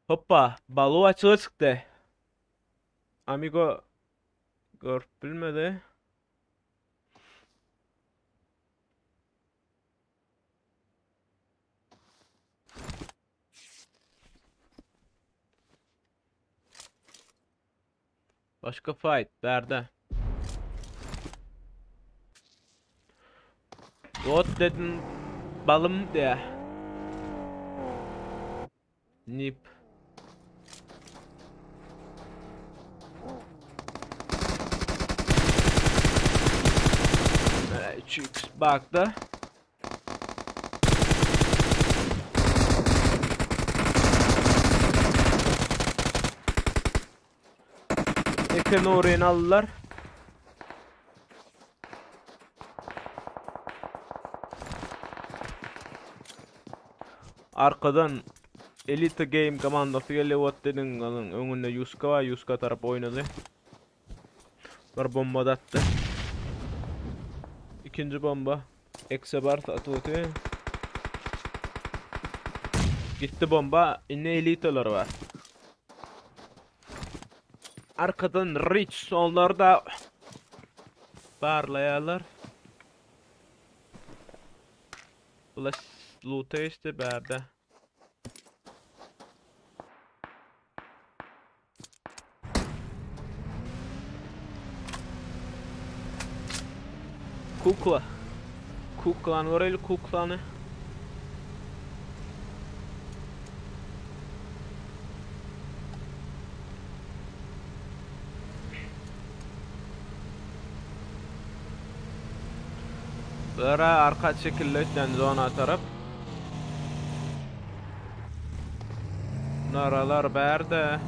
Hoppa, Balu açyga çykdy. Amigo görüp bilmedi. Başga fight bärde. Bot dedim balym diye. Nip. 3x bakda. Eke Nuryny aldylar. Arkadan Elite Game komandasy gelýär Watteniň onuň öňünde Ýuska bar, Ýuska tarap oýnady. Bir bomba da atdy. Ikinji bomba. Ekse bar satyp Gitdi bomba. Indi elitalar bar. Arkadan Rich onlar da barlaýarlar. Bular loot'a geçdi bärde. Kukla. Kuklany göreli kuklany. Bulara arka çekildi ötden zona tarap. Naralar bärde.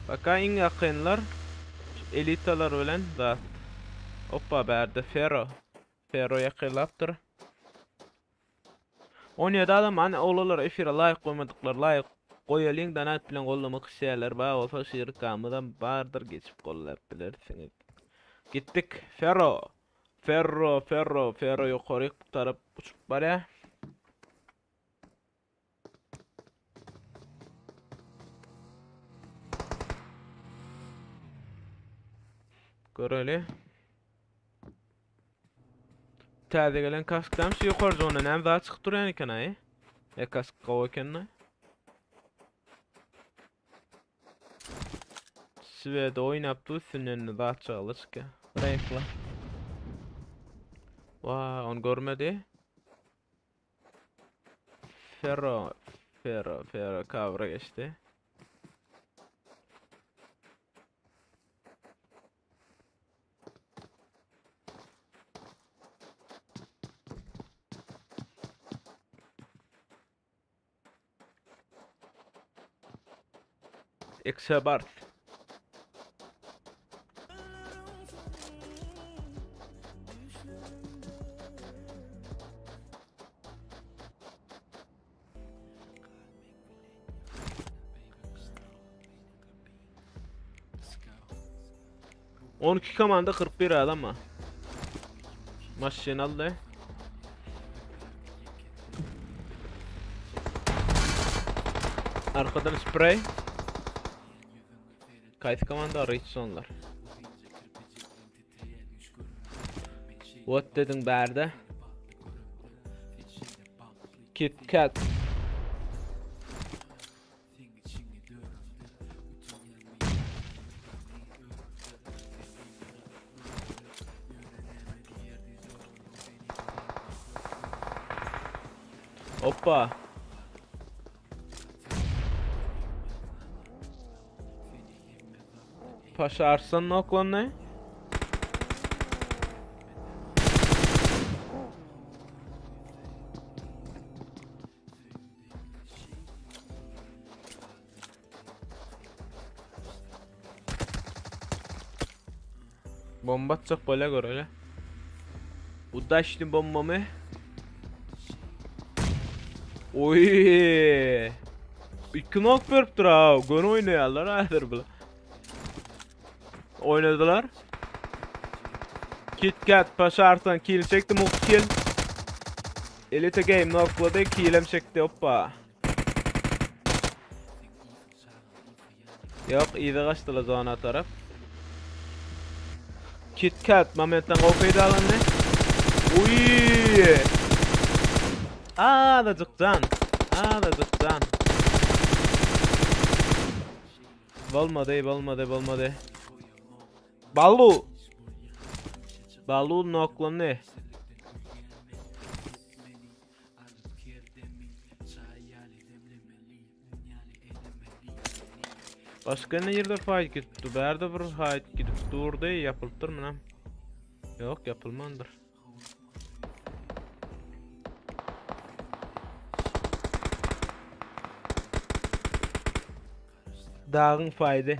Baka iň ýakynlar elitalar bilen zat. Oppa bärde Fero. Fero ýakynlapdyr. 17 adam hany oglanlar efire laýk goýmadyklar laýk goýalyň donat bilen gollamak isleýänler bar bolsa şirkamyzam bardyr geçip gollap bilersiňiz. Gitdik Ferro. Ferro Ferro Ferro ýokaryk tarap uçup barýar. Göreli. Täze gelen kaskdan şu ýokary zona näme zat çykyp durýan eken aý. E kask gowy eken. Swede oýnap dur üstünden zat çagla çykýar. Reňkli. Wa, ony görmedi. Ferro, Ferro, Ferro kavra geçdi. Exabart. 12 komanda 41 adam var. Maşyn aldy. Arkadan sprey. Kaýsy komanda Richsonlar. What dediň bärde? Kit Kat. Hoppa. Paşa Arslan noklandy. Bomba atjak bolýa göreli. Udachny bombamy? Oý! 2 nok beripdir ha. Göni oýnaýarlar häzir bular. Oýnadylar. Kit Kat Paşarsan kill çekdi mugt kill. Elite Game noklady, killem çekdi. Hoppa. Ýok, yza gaçdylar zona tarap. Kit Kat momentden gowy peýdalandy. Uý! Azajyk jan. Azajyk jan. Bolmady, bolmady, bolmady. Balu. Balu noklandy. Başga ne ýerde fight gidipdi? Bärde bir fight gidip durdy, ýapylypdyr munam. Ýok, ýapylmandyr. Dagyň faýdy.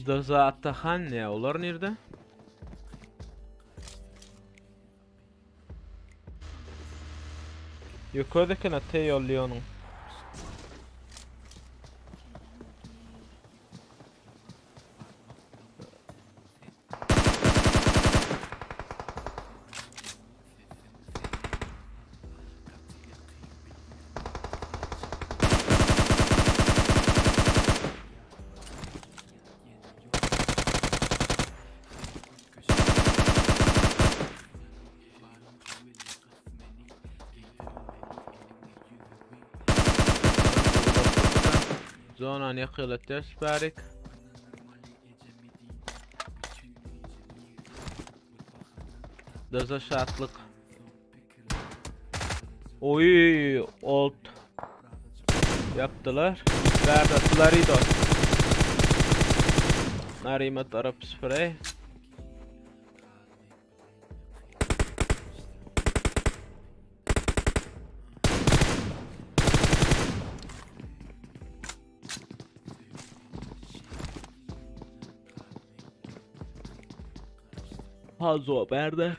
Daza Atahan ne? Olar nirde? Ýokarda eken ate ýollyonyň. Zonany ýakylatýar süpärik. Daza şatlyk. Oy, old. Yaptılar. Bärde Florido. Narima tarap spray. Hazo bärde.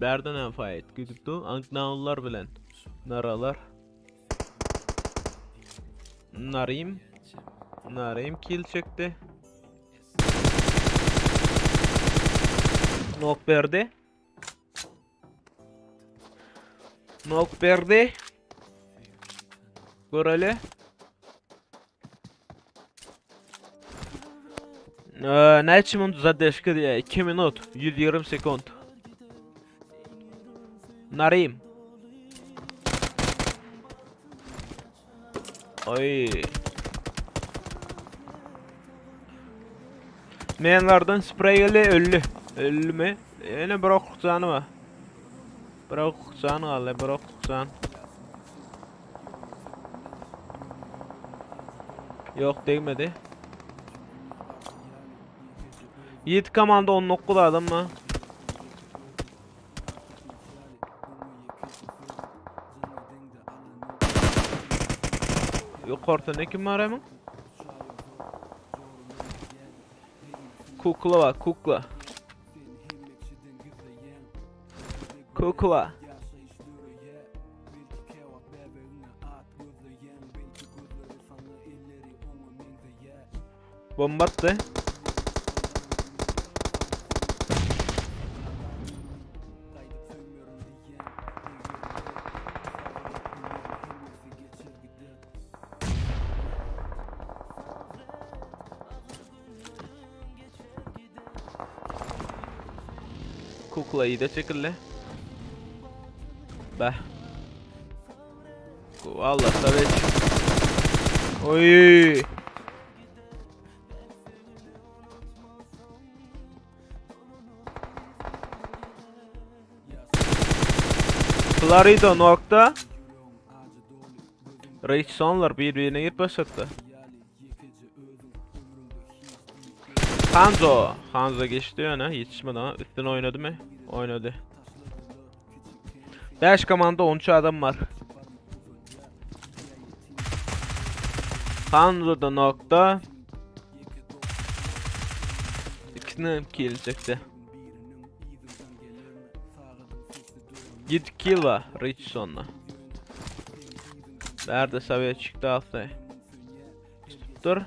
Bärde näme fight gidip dur? Anknaunlar bilen. Naralar. Narim. Narim kill çekdi. Knock berdi. Knock berdi. Göreli. Näçe minut zadержка diýýär? 2 minut 120 sekund. Narim. Oy. Menlardan sprey geldi, öldi. Öldi mi? Ýene bir okluk jany bar. Bir okluk jan galdy, bir okluk jan. Ýok degmedi. 7 komanda 19 adam mı? Yukarıda ne kim var hemen? Kukla var, kukla. Kukla. Bomba atdy. Kukla ýyda çekildi. Beh. Valla Savage. Oy. Florida nokta. Rayçonlar bir-birine girip başlatdy. Hanzo. Hanzo geçdi ýöne ýetişmedi ama üstüne oýnadymy? Oýnady. 5 komanda 13 adam bar. Hanzo da nokta. İkisine hem kill çekti. 7 kill var Richson'la. Nerede seviye çıktı aslında. Dur.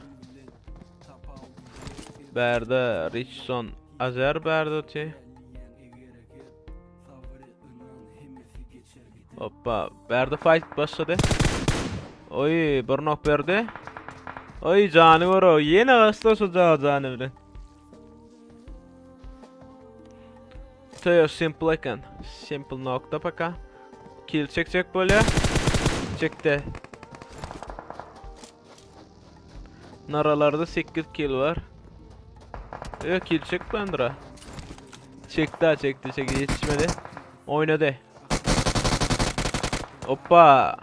Berde Richson Azer berde ti. Hoppa. Berde fight başladı. Oy bir knock berdi. Oy jany var o. Yine asla şu jany bilen. Teo simple eken. Simple nokta paka. Kill çekecek böyle. Çekti. Naralarda 8 kill var. Yok kill çekmeyendir ha. Çekti ha çekti çekti yetişmedi. Oynadı. Hoppa.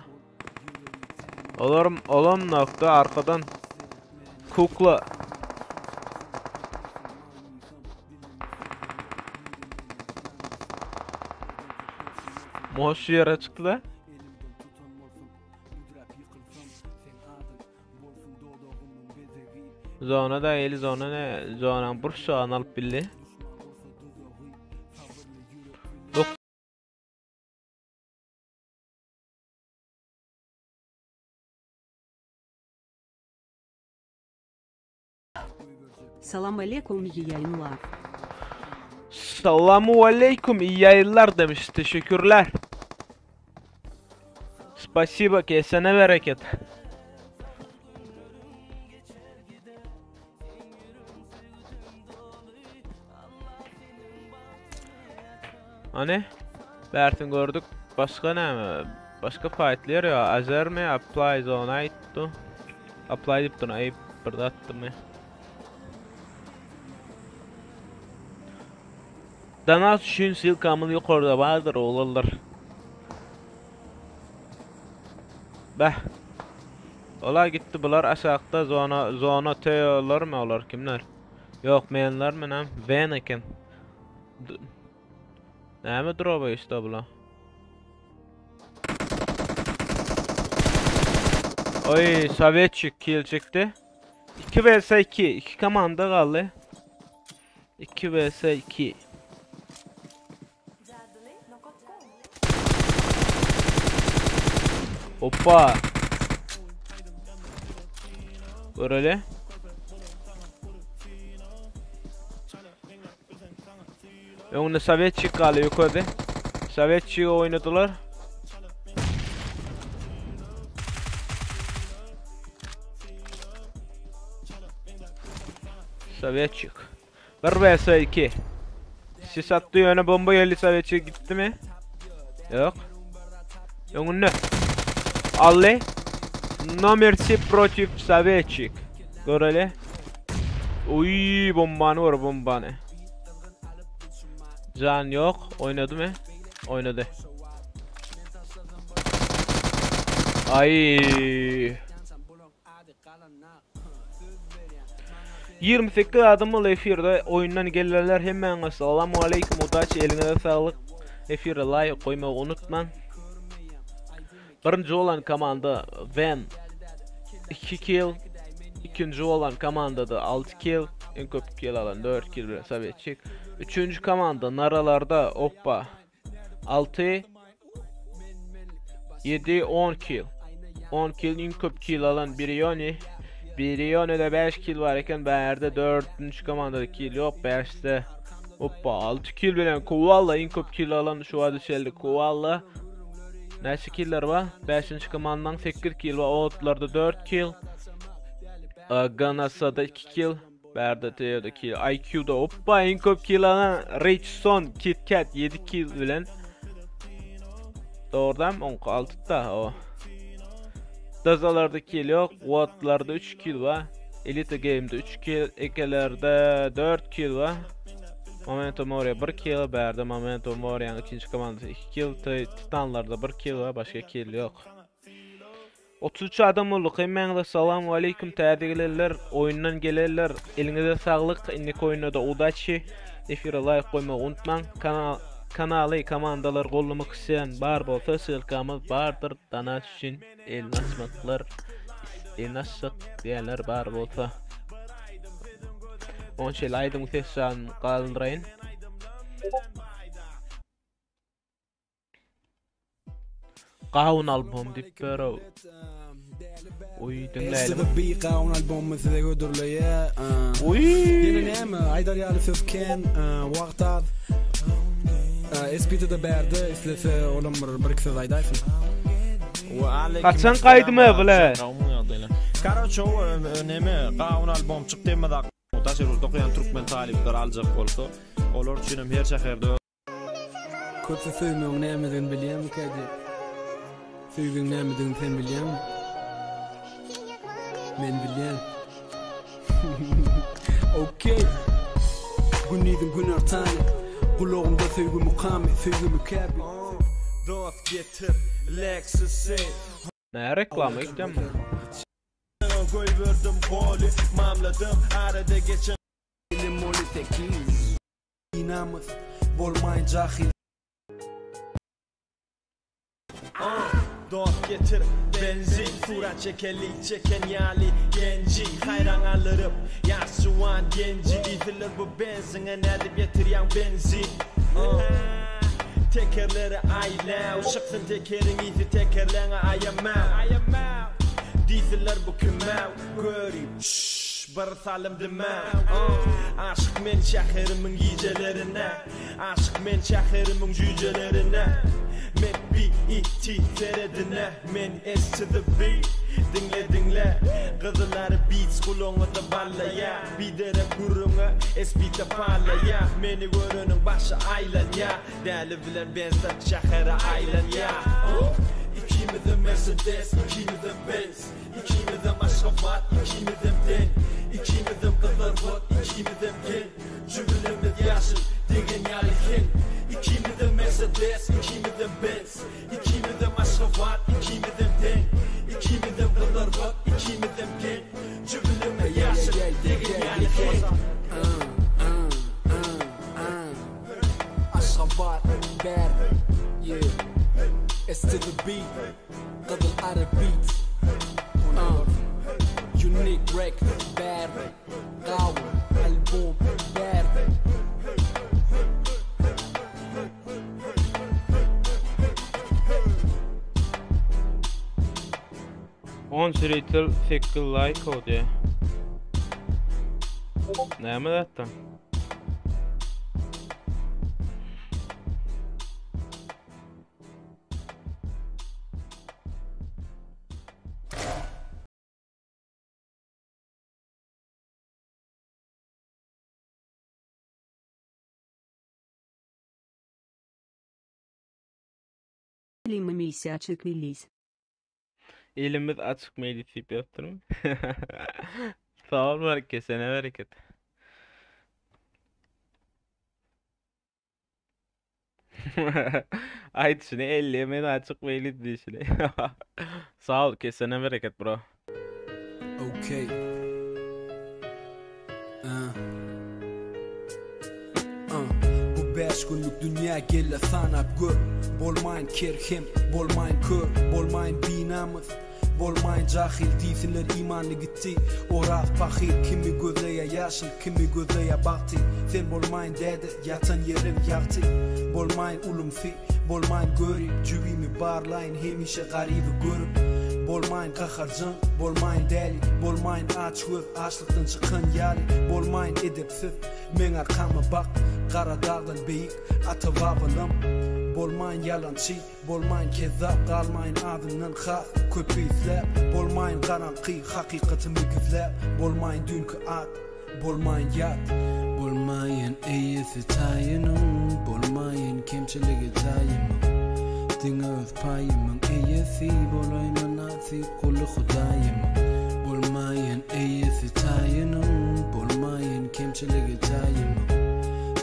Olarım olam nokta arkadan kukla. Moş yere çıktı da. Zona da eli zona ne? Zona bursa alıp bildi. Salam aleyküm iyi yayınlar. Selamu aleyküm iyi yayınlar demiş. Teşekkürler. Spasibo kesene bereket. Hani? Bertin gördük. Başka ne mi? Başka fightler ya. Azer mi? Apply zone ayıptı. Apply deyip ayıp burada attı mı? Dana üçün silkamın yukarıda vardır oğlanlar. Beh. Ola gitti bular aşağıda zona zona teolar mı olar kimler? Yok menler mi nem? Ven eken. Näme droba işte bular? Oy Sovyetçik kill çekti. 2 vs 2. 2 komanda kaldı. 2 vs 2. Hoppa. Göreli. Önünde Sovyetçik kaldı yukarıda. Sovyetçik oynadılar. Sovyetçik. 1 vs 2. Sis attı yöne bomba geldi Sovyetçik gitti mi? Yok. Önünde. Ali. No mercy против Sovyetçik. Göreli. Uy bombanı var bombanı. Can yok. Oynadı mı? Oynadı. Ay. 28 adamlı efirde oyundan gelenler hemen selamu aleyküm udaç eline sağlık. Efire like koymayı unutma. Birinci olan komanda Van 2 kill. İkinci olan komanda da 6 kill. En köp kill alan 4 kill bilen Sovyetçik. Üçüncü komanda Naralarda hoppa 6 7 10 kill. 10 kill en köp kill alan Brioni. Brioni'de 5 kill var eken bärde 4. komandada kill yok 5'te. Hoppa 6 kill bilen Koala en köp kill alan şu adı şeldi Koala. Näçe killer var? 5. komandan 8 kill var. Outlarda 4 kill. Ganasa'da 2 kill. Bärde Teo'da kill. IQ'da hoppa en köp kill alan Richson KitKat 7 kill bilen. Doğrudan 16 da o. Dazalarda kill yok. Wattlarda 3 kill var. Elite Game'de 3 kill. Ekelerde 4 kill var. Momento Moria 1 kill. Bärde Momento Moria'nın ikinci komandası 2 kill. Titanlarda 1 kill var. Başka kill yok. 33 adam olduk. Hemen selamu aleyküm täzegelerler, oyundan gelenler. Elinize sağlık. Indiki oyunda da udachi. Efire like koymayı unutmaň. Kanal kanaly komandalar gollamak isteyen bar bolsa ssylkamyz bardyr. Dana üçin elini açmaklar, elini açsak diýenler bar bolsa. Oň şeýle aýdymyň ses janyny galdyraýyn. Gawun albom diýip ber. Oý diňläýlim. Bir gawun albomy size hödürleýä. Oý. Ýene näme aýdar ýaly söz kän, wagt az. SPT-de bärde islese olam bir bir iki söz aýdaýsyn. Haçan gaýdymy bile? Karoçe o neme gawun albom çykdy hemme zat daşary ýurtda okaýan türkmen talyplar aljak bolsa olar üçin hem her şäherde Köpsi söýmegiň nämedigini bilýärmikä diýip. Söýgiň nämedigini sen bilýäňmi? Men bilýän. Okey. Gündiziň günortany. Gulagymda söýgi mukamy, söýgi mükäbi. Dost getir Lexus-y. Nä reklama gitýän bu? Goýberdim goly, mamladym arada geçen. Ilim ol sekiz. Binamys bolmaýyn jahyl. Dost getir benzin Surat çekeli çeken ýaly genji Haýran galdyryp ýaş juwan genji Diýseler bu benziňe nädip ýetirýäň benzin Tekerleri aýlaw Çyksyn tekeriň yzy tekerleňe aýamaw Diýseler bu kimaw Görip şşş bir salym dymaw Aşyk men şäherimiň gijelerine Aşyk men şäherimiň jüýjelerine Men BET seredine Men S to the B Diňle diňle Gyzylary beats gulagyňyzda ballaýa Biderek gürrüňe SBT pallaýa Meni göreniň başy aýlanýa Däli bilen Benzde şähere aýlanýa Ikimizem Mercedes ikimizem Benz Ikimizem Aşgabat ikimizem deň Ikimizem gyzlar hot ikimizem geň Jübülerimiz ýaşyl degen ýaly heň Ikimizem Mercedes ikimizem Benz Ikimizem Aşgabat ikimizem deň Ikimizem gyzlar hot ikimizem geň Jübülerimiz ýaşyl degen ýaly heň. Aşgabat bad yeah S to the B Gyzyl ary beat uh Unique rec bad Gawun albom bad. On zritel sekiz laýk boldy. Näme zatda? Elimiz açyk milis. Elimiz açyk mejlis diýip ýazypdyrmy? Sag bol Berke, sene bereket. Aýdyşyny elimiz açyk mejlis diýşini. Sag bol, kesene bereket bro. Okay. Uh. Uh. Bu bäş günlük dünýä gelle sanap gör. Bolmaýyn ker hem, bolmaýyn kör, bolmaýyn binamys, bolmaýyn jahyl diýsinler imany gitdi. Oraz pahyr kimi gözleýä ýaşyl, kimi gözleýä bagty. Sen bolmaýyn däde, ýatan ýeriň ýagty. Bolmaýyn ulumsy, Bolmaýyn görip, jübimi barlaýyn hemişe garyby görüp. Bolmaýyn gaharjaň, bolmaýyn däli, bolmaýyn açgöz, açlykdan çykan ýaly, bolmaýyn edepsiz, meň arkama bak, gara dagdan beýik ata-babalam. Bolmaýyn ýalançy, bolmaýyn kezzap, galmaýyn azyndan has köpi isläp, bolmaýyn garaňky, hakykatymy gizläp, bolmaýyn düýnki at. Bolmaýyn ýat. Bolmaýyn eýesi taýynyň, Bolmaýyn kemçiligi jaýymyň. Diňe öz paýymyň eýesi bolaýyn mynasyp guly Hudaýymyň. Bolmaýyn eýesi taýynyň, Bolmaýyn kemçiligi jaýymyň.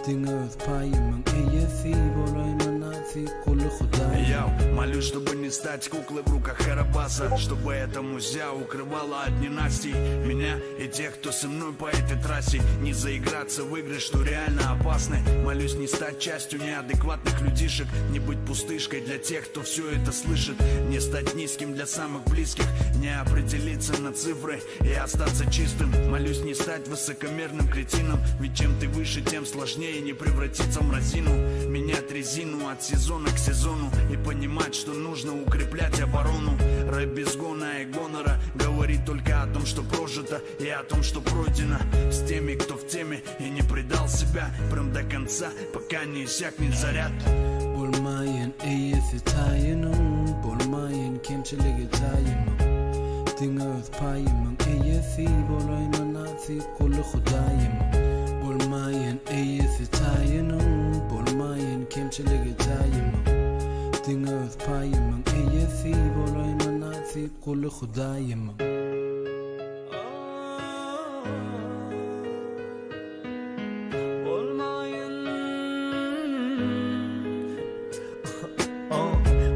Diňe öz paýymyň eýesi bolaýyn mynasyp guly Hudaýymyň. Молюсь, чтобы не не стать куклой в руках Карабаса Чтобы эта музя укрывала от ненастий Меня и тех, кто со мной по этой трассе Не заиграться в игры, что реально опасны Молюсь не стать частью неадекватных людишек Не быть пустышкой для тех, кто все это слышит Не стать низким для самых близких Не определиться на цифры и остаться чистым Молюсь не стать высокомерным кретином Ведь чем ты выше, тем сложнее не превратиться в мразину Менять резину от сезона к сезону И понимать, что нужно укреплять оборону Рэп без гона и гонора Говорит только о том, что прожито И о том, что пройдено С теми, кто в теме и не предал себя Прям до конца, пока не иссякнет заряд Bolmaýyn eýesi taýynyň, Bolmaýyn kemçiligi jaýymyň. Diňe öz paýymyň eýesi bolaý mynasyp guly Hudaýymyň. Bolmaýyn eýesi taýynyň, Bolmaýyn kemçiligi jaýymyň. Diňe öz paýymyň eýesi bolaý mynasyp guly Hudaýymyň.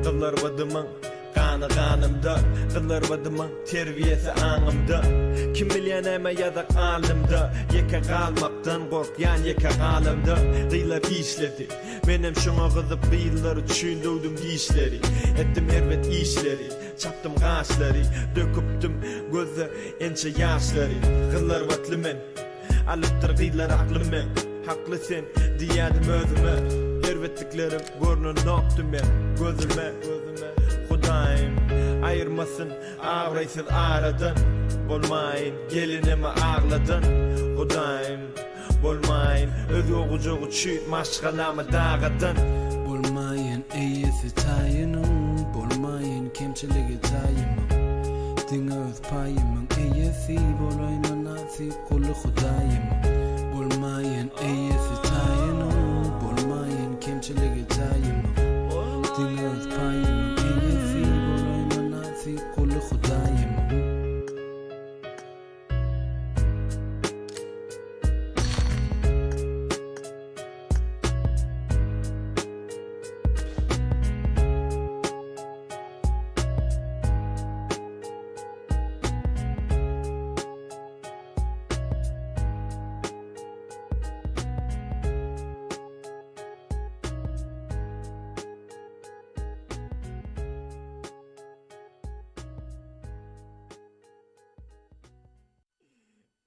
Gyzlar badymyň gany ganymda Gyzlar badymyň terbiýesi aňymda Kim bilýär näme ýazak alnymda Ýeke galmakdan gorkýan ýeke galamda Gyzlar işledi Menem şoňa gyzyp gyzlar üçin döwdüm dişleri Etdim erbet işleri Çapdym gaşlary Döküpdim gözde ençe ýaşlary Gyzlar batly men Alypdyr gyzlar aklym men Hakly sen diýýädim özüme Erbetliklerim görnenokdy men gözüme Hudaýym aýyrmasyn abraýsyz aradan Bolmaýyn gelinimi agladan Hudaýym bolmaýyn özge gujak üçin maşgalamy dagadan. Bolmaýyn eýesi taýynyň Bolmaýyn kemçiligi jaýymyň Diňe öz paýymyň eýesi bolaý mynasyp guly Hudaýymyň Bolmaýyn eýesi taýynyň Bolmaýyn kemçiligi jaýymyň Diňe öz paýymyň eýesi bolaý mynasyp guly Hudaýymyň.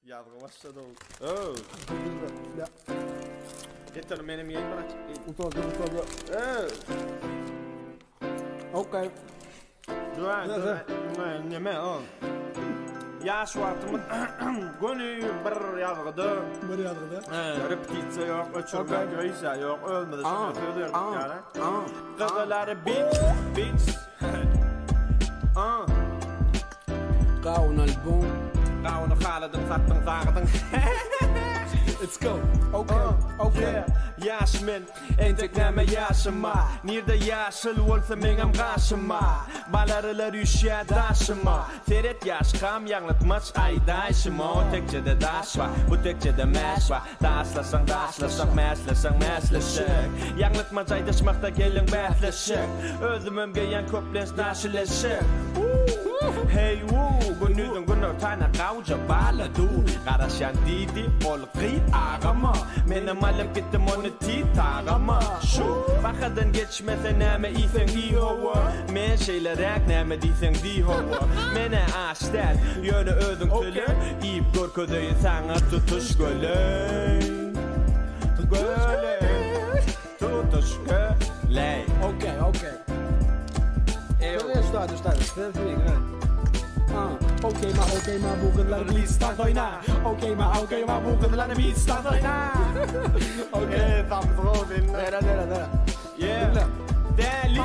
Ýazgy başlady ol. Öw. Getir menem ýeýin bir açyk ýeýin. Utandy, utandy. Öw. Okey. Dua, dua. Neme o? Ýaş wagtymyz göni bir ýazgyda. Bir ýazgyda. Repetisiýa ýok, öçürmek ýok, hiç zat ýok. Özümize şonda söz berdik ýaly. Gyzylary bitch, bitch. Gawun albom. Gawuny haladyň, satdyň, sagydyň. Let's go. Okay, okay. Ýaş men, entek näme ýaşyma Nirde ýaşyl bolsa meňem gaşyma Balarylar üýşýär daşyma Seret ýaşkam ýaňlytmaç aýdaýşyma O tekjede daş bar, bu tekjede mäş bar Daşlaşsaň daşlaşak, mäşleşseň mäşleşek Ýaňlytmaç aýdyşmakda geliň bäsleşek Özümem geýýän köplenç daşyleşek Heý wuu, gündiziň günortana gawja bala du Garaşýan diýdi ol gyz agama Menem alyp gitdim ony tiz tagama Şu bahadan geçmese näme iýseň iý hawa Men şeýleräk näme diýseň diý hawa Menä aç däl, ýöne özüň töle Iýip görkezeýin saňa tutuş göle Göle Tutuş göle Okey, okey. Okey ma, okey ma bu gyzlar bir oýna. Okey ma, okey ma bu gyzlar bir oýna. Okey, samsyk Nere, nere, nere. Yeah. Däli.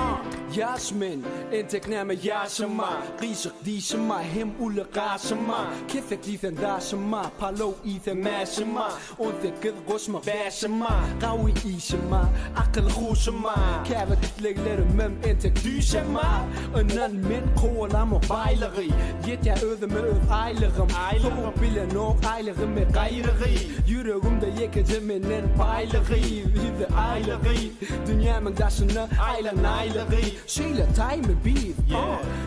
Ýaş men, entek näme ýaşyma Gyşyk dişima, hem uly gaşyma Kesek diýseň daşyma, palow iýseň mäşima 18 goşma bäşima, gawy işima, akyl huşuma Käbir isleglerimem entek düýşema Ynan men kowalamok baýlygy Ýetýär özüme öz aýlygym Sowup bilenok aýlygymy gaýrygy Ýüregimde ýekeje menden baýlygy Ýüze aýlygy Dünýämiň daşyna aýlanaýlygy. şeýle taýmy biz?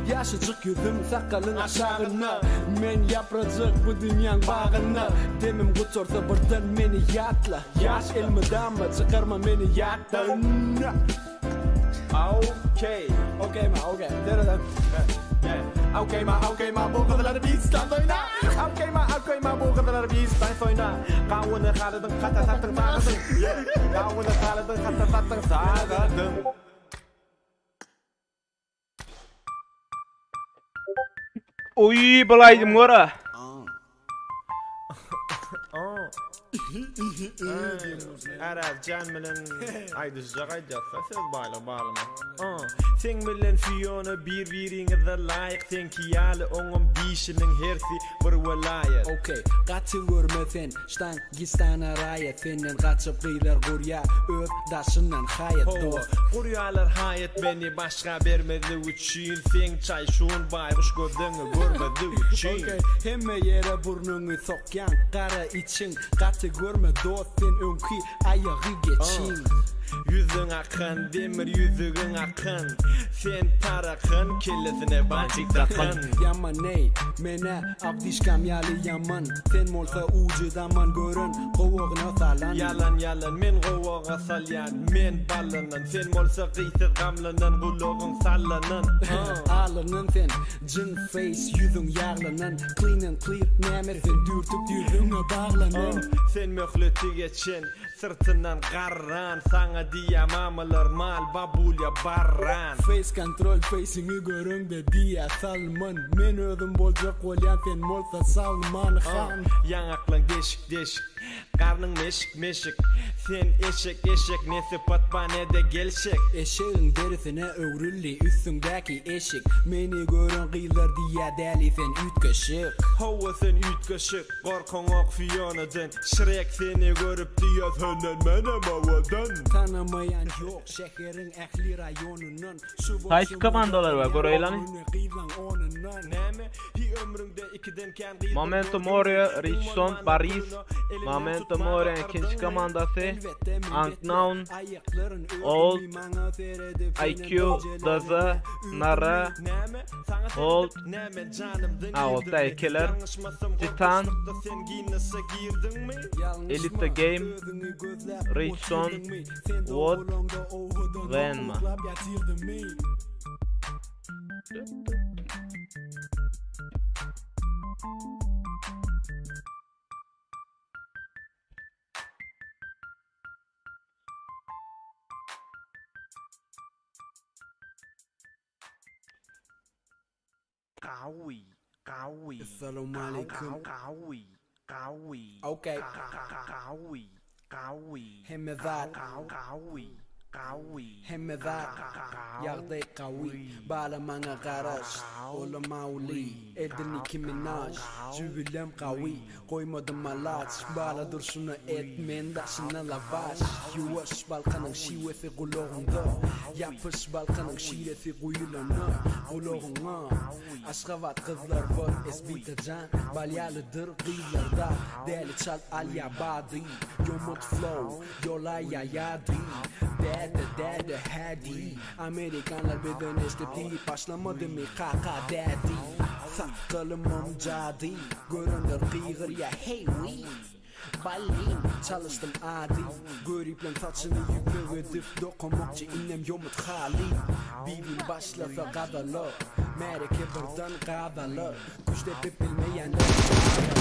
Ýaşajyk ýüzüm sakalyň aşagynda Men ýaprajyk bu dünýäň bagynda Demim gutarsa birden meni ýatla Ýaş elmydama çykarma meni ýatdan Okey, okey ma okey, dereden. Okey ma, okey ma bu gyzlar bizden soýna. Okey ma, okey ma bu gyzlar bizden soýna. Gawuny halydyň hata satdyň sagadyň. Gawuny halydyň hata satdyň sagadyň. Oý, bul aýdym gör-ä. Arazjan bilen aýdyşjak aýdýarsa söz baýlygy barmy? Seň bilen Fiona bir biriňize laýyk seňki ýaly oňam dişiniň hersi bir welaýat. Ok gaty görme sen Ştangistana raýat senden gaçyp gyzlar gurýa öz daşyndan haýat Hawa dost. gurýalar haýat meni başga bermezlik üçin seň çaýşun baýguş gözleňi görmezlik üçin. Ok hemme ýere burnuňy sokýaň gara içiň gaty görme dost sen öňki aýagy geçiň. Ýüzüň akan demir ýüzügiň akan sen tarakan kellesine bantik dakan. Ýaman eý menä Abdyşkam ýaly ýaman Sen bolsa ujy daman gören gowagyna salan. Ýalan ýalan men gowaga salýan men ballanan sen bolsa gysyz gamlanan gulagyň sallanan uh. Alynan sen jyn face ýüzüň ýaglanan clean and clear näme sen dürtük ýüzüňe baglanan. Uh sen möhleti geçen Syrtyndan garran saňa diýýä mamalar mal babulýa barran. Face kontrol feýsiňi göreňde diýýä salman men özüm boljak bolýan sen bolsa Salman han. Ýaňaklaň deşik deşik garnyň meşik meşik sen eşek eşek ne sypat ba nede gelşik. Eşegiň derisine öwrüldi üstüňdäki eşik meni gören gyzlar diýýä däli sen üýtgeşik. Hawa sen üýtgeşik. Gorkaňok Fionadan Şrek seni görüp diýýär senden menem owadan. Tanamaýan ýok şäheriň ähli raýonyndan Şu Haýsy bolşumy komandalar bar görýän göreýlani. göni gyzlaň onundan. Näme hi ömrüňde ikiden kän gyzy Momento gördüňmi Moria iň Richson bolmanda Paris göwne elinden Momento tutmaga Moria ikinji yrdyňmy? komandasy Elbetde men betler Unknown aýaklaryn Old ördümi maňa seredip senem IQ DZ gijelerine Nara ürdümi. Näme saňa Old seredip näme janymdan A Oldda irdiňmi ikiler Ýalňyşmasam Titan gorkuşlykda sen Ginnese girdiňmi? Elite Ýalňyşma Game özüňi gözläp Richson otyrdyňmy Sen Wood dogulaňda owadanok Venma. uklap ýatyrdymy. Gawy, gawy, Essalamualeýkum. gawy, gawy, Okey. gawy, gawy, Hemme zat. gawy, gawy, Hemme zat. Ýagdaý gawy. Bala maňa garaş. Ola mawly. Edil Nicki Minaj. Jübülem gawy. Goýmadym alaç. Bala durşuna et men daşyna lawaş. Ýuwaş Balkanyň şiwesi gulagyňda. Ýapyş Balkanyň şiresi guýulana gulagyňa. Aşgabat gyzlar bor Esbita jan bal ýalydyr gyzlarda däli çal alýa bady ýomut flow ýola ýaýady däde däde hädi Amerikanlar bizden eşdip diýip başlamadymy kaka dädi Sakgalymam jady görenler gygyrýa heý wiý. Ballym, çalyşdym ady. Göripleň saçyny ýüpek edip dokamakçy inem ýomut haly. Bibim başlasa gazala, märeke birden gazala. Güç depip bilmeýänler gazala.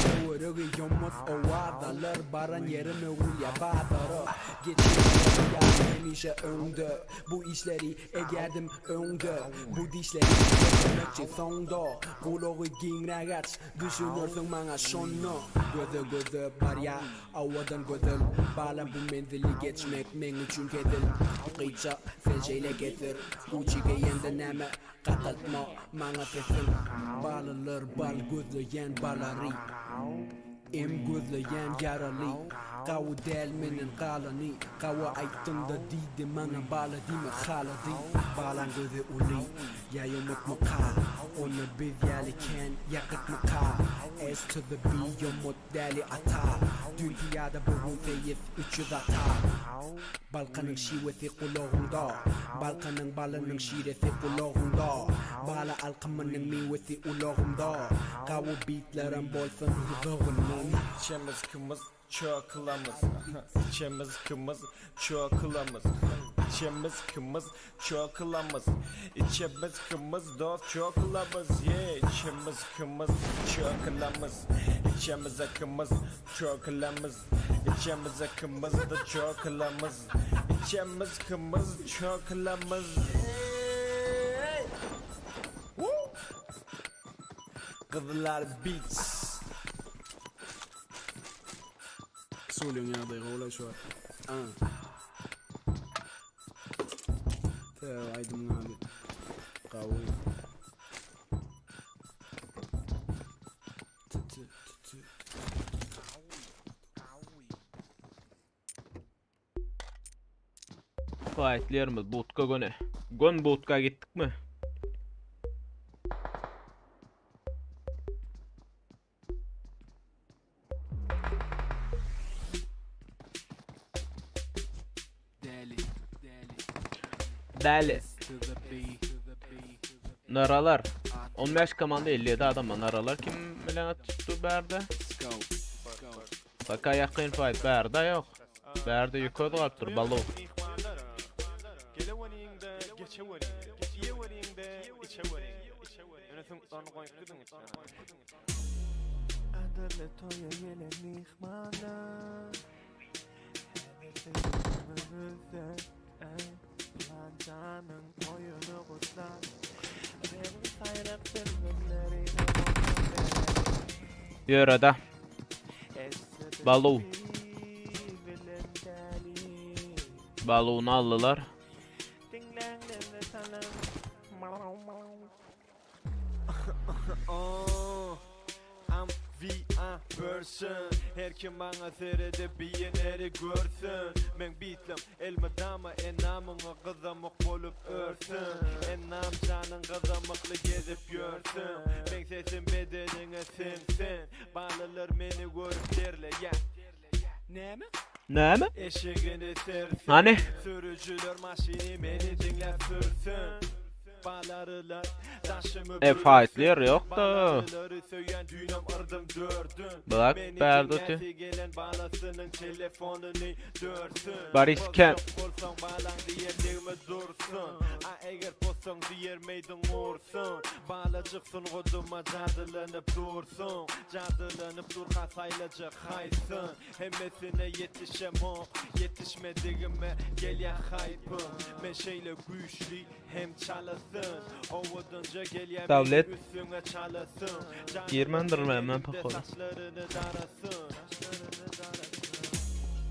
Töweregi ýomut owazalar, baran ýerim öwrülýär bazara. Geçirýär ýaly hemişe öňde, bu işleri edýärdim öňde. Bu dişleri görkezmekçi soňda, gulagy giňräk aç. Düşünersiň maňa şonda Göze göze barýa owadan gözel Bala bu menzili geçmek meň üçin hezil Gyça sen şeýle getir Gucci geýende näme gataltma maňa sesiň Balalar bal gözleýän balary Em gözleýän ýaraly Gawy däl menden galany Gawa aýtdymda diýdi maňa bala diýme halady Balaň gözi uly Ýa ýomutmyka Onda biz ýaly kän ýakytmyka S to the B ýomut däli ata. Düýnki ýa-da bu gün seýis 300 ata. Balkanyň şiwesi gulagyňda, Balkanyň balynyň şiresi gulagyňda, Bala alkymynyň miwesi ulagymda, Gawy bitlerem bolsun uzagyndan. Içemiz kymyz, çökülamyz Içemiz kymyz, çökülamyz Içemiz kymyz, çökülamyz Içemiz kymyz, dost çökülamyz Yeah, içemiz kymyz, çökülamyz Içemiz kymyz, çökülamyz Içemiz kymyz da çökülamyz Içemiz kymyz, çökülamyz Hey! Woo! Gyzlar Beats. Sulyň ýagdaýy gowulaý şu wagt. A. Täze aýdymyň ady. Gawy. T t t t. Fightlerimiz budka göni. Gön budka gittikmi? Däli. Naralar. 15 komanda 57 adam var. Naralar kim bilen atıştı bärde? Baka yakın fight bärde yok. Bärde yukarı galypdyr Balu. Ýörede. Balu. Baluny aldylar. I'm VI person Her kim maňa seredip biýeneri görsün Meň bitlem elmydama enamyňa gyzamyk bolup örsün Enam janyň gyzamykly gezip ýörsün Meň sesim bedeniňe siňsin Balalar meni görüp derleýär Näme? Näme? Eşigini sersin Hany? Sürüjiler maşyny meni diňläp sürsün Balarylar daşymy E fightler ýok da. Balarylary söýen düýnem yrdym dördün Black Meni bärde diňläsi otyr. gelen balasynyň telefonyny dörsün Boris Kem. Pozjak bolsaň balaň diýendigimi dursun A eger pozsaň diýermeýdiň ursun Balajyk sungatyma jadylanyp dursun Jadylanyp durka saýlajak haýsyn Hemmesine ýetişemok, ýetişmedigime gelýär haýpym. Men şeýle güýçli hem çalasyn, owadanja gelýär meniň Dawlet. üstüňe çalasyn. Girmändir Janymy men elinde pohoda. saçlaryny darasyn.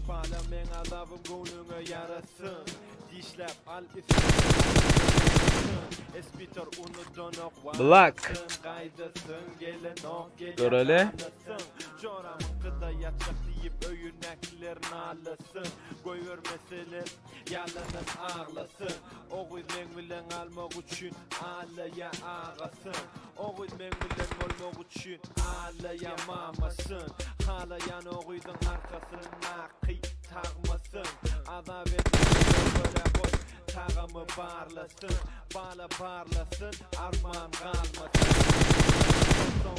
Bala meň azabym göwnüňe ýarasyn. Dişläp al isleseň Espiter unudanok Black. wadasyny Gaýdasyn gelenok gelýär Göreli. alasyn Joramyňkyda ýatjak diýip öýündäkiler nalasyn Goýbermeseler ýalandan aglasyn Oguz meň bilen galmak üçin alaýa agasyn Oguz meň bilen bolmak üçin alaýa mamasyn Halaýan oguzyň arkasyndaky tagmasyn Azap etmesine görä goý tagamy barlasyn Bala barlasyn arman galmasyn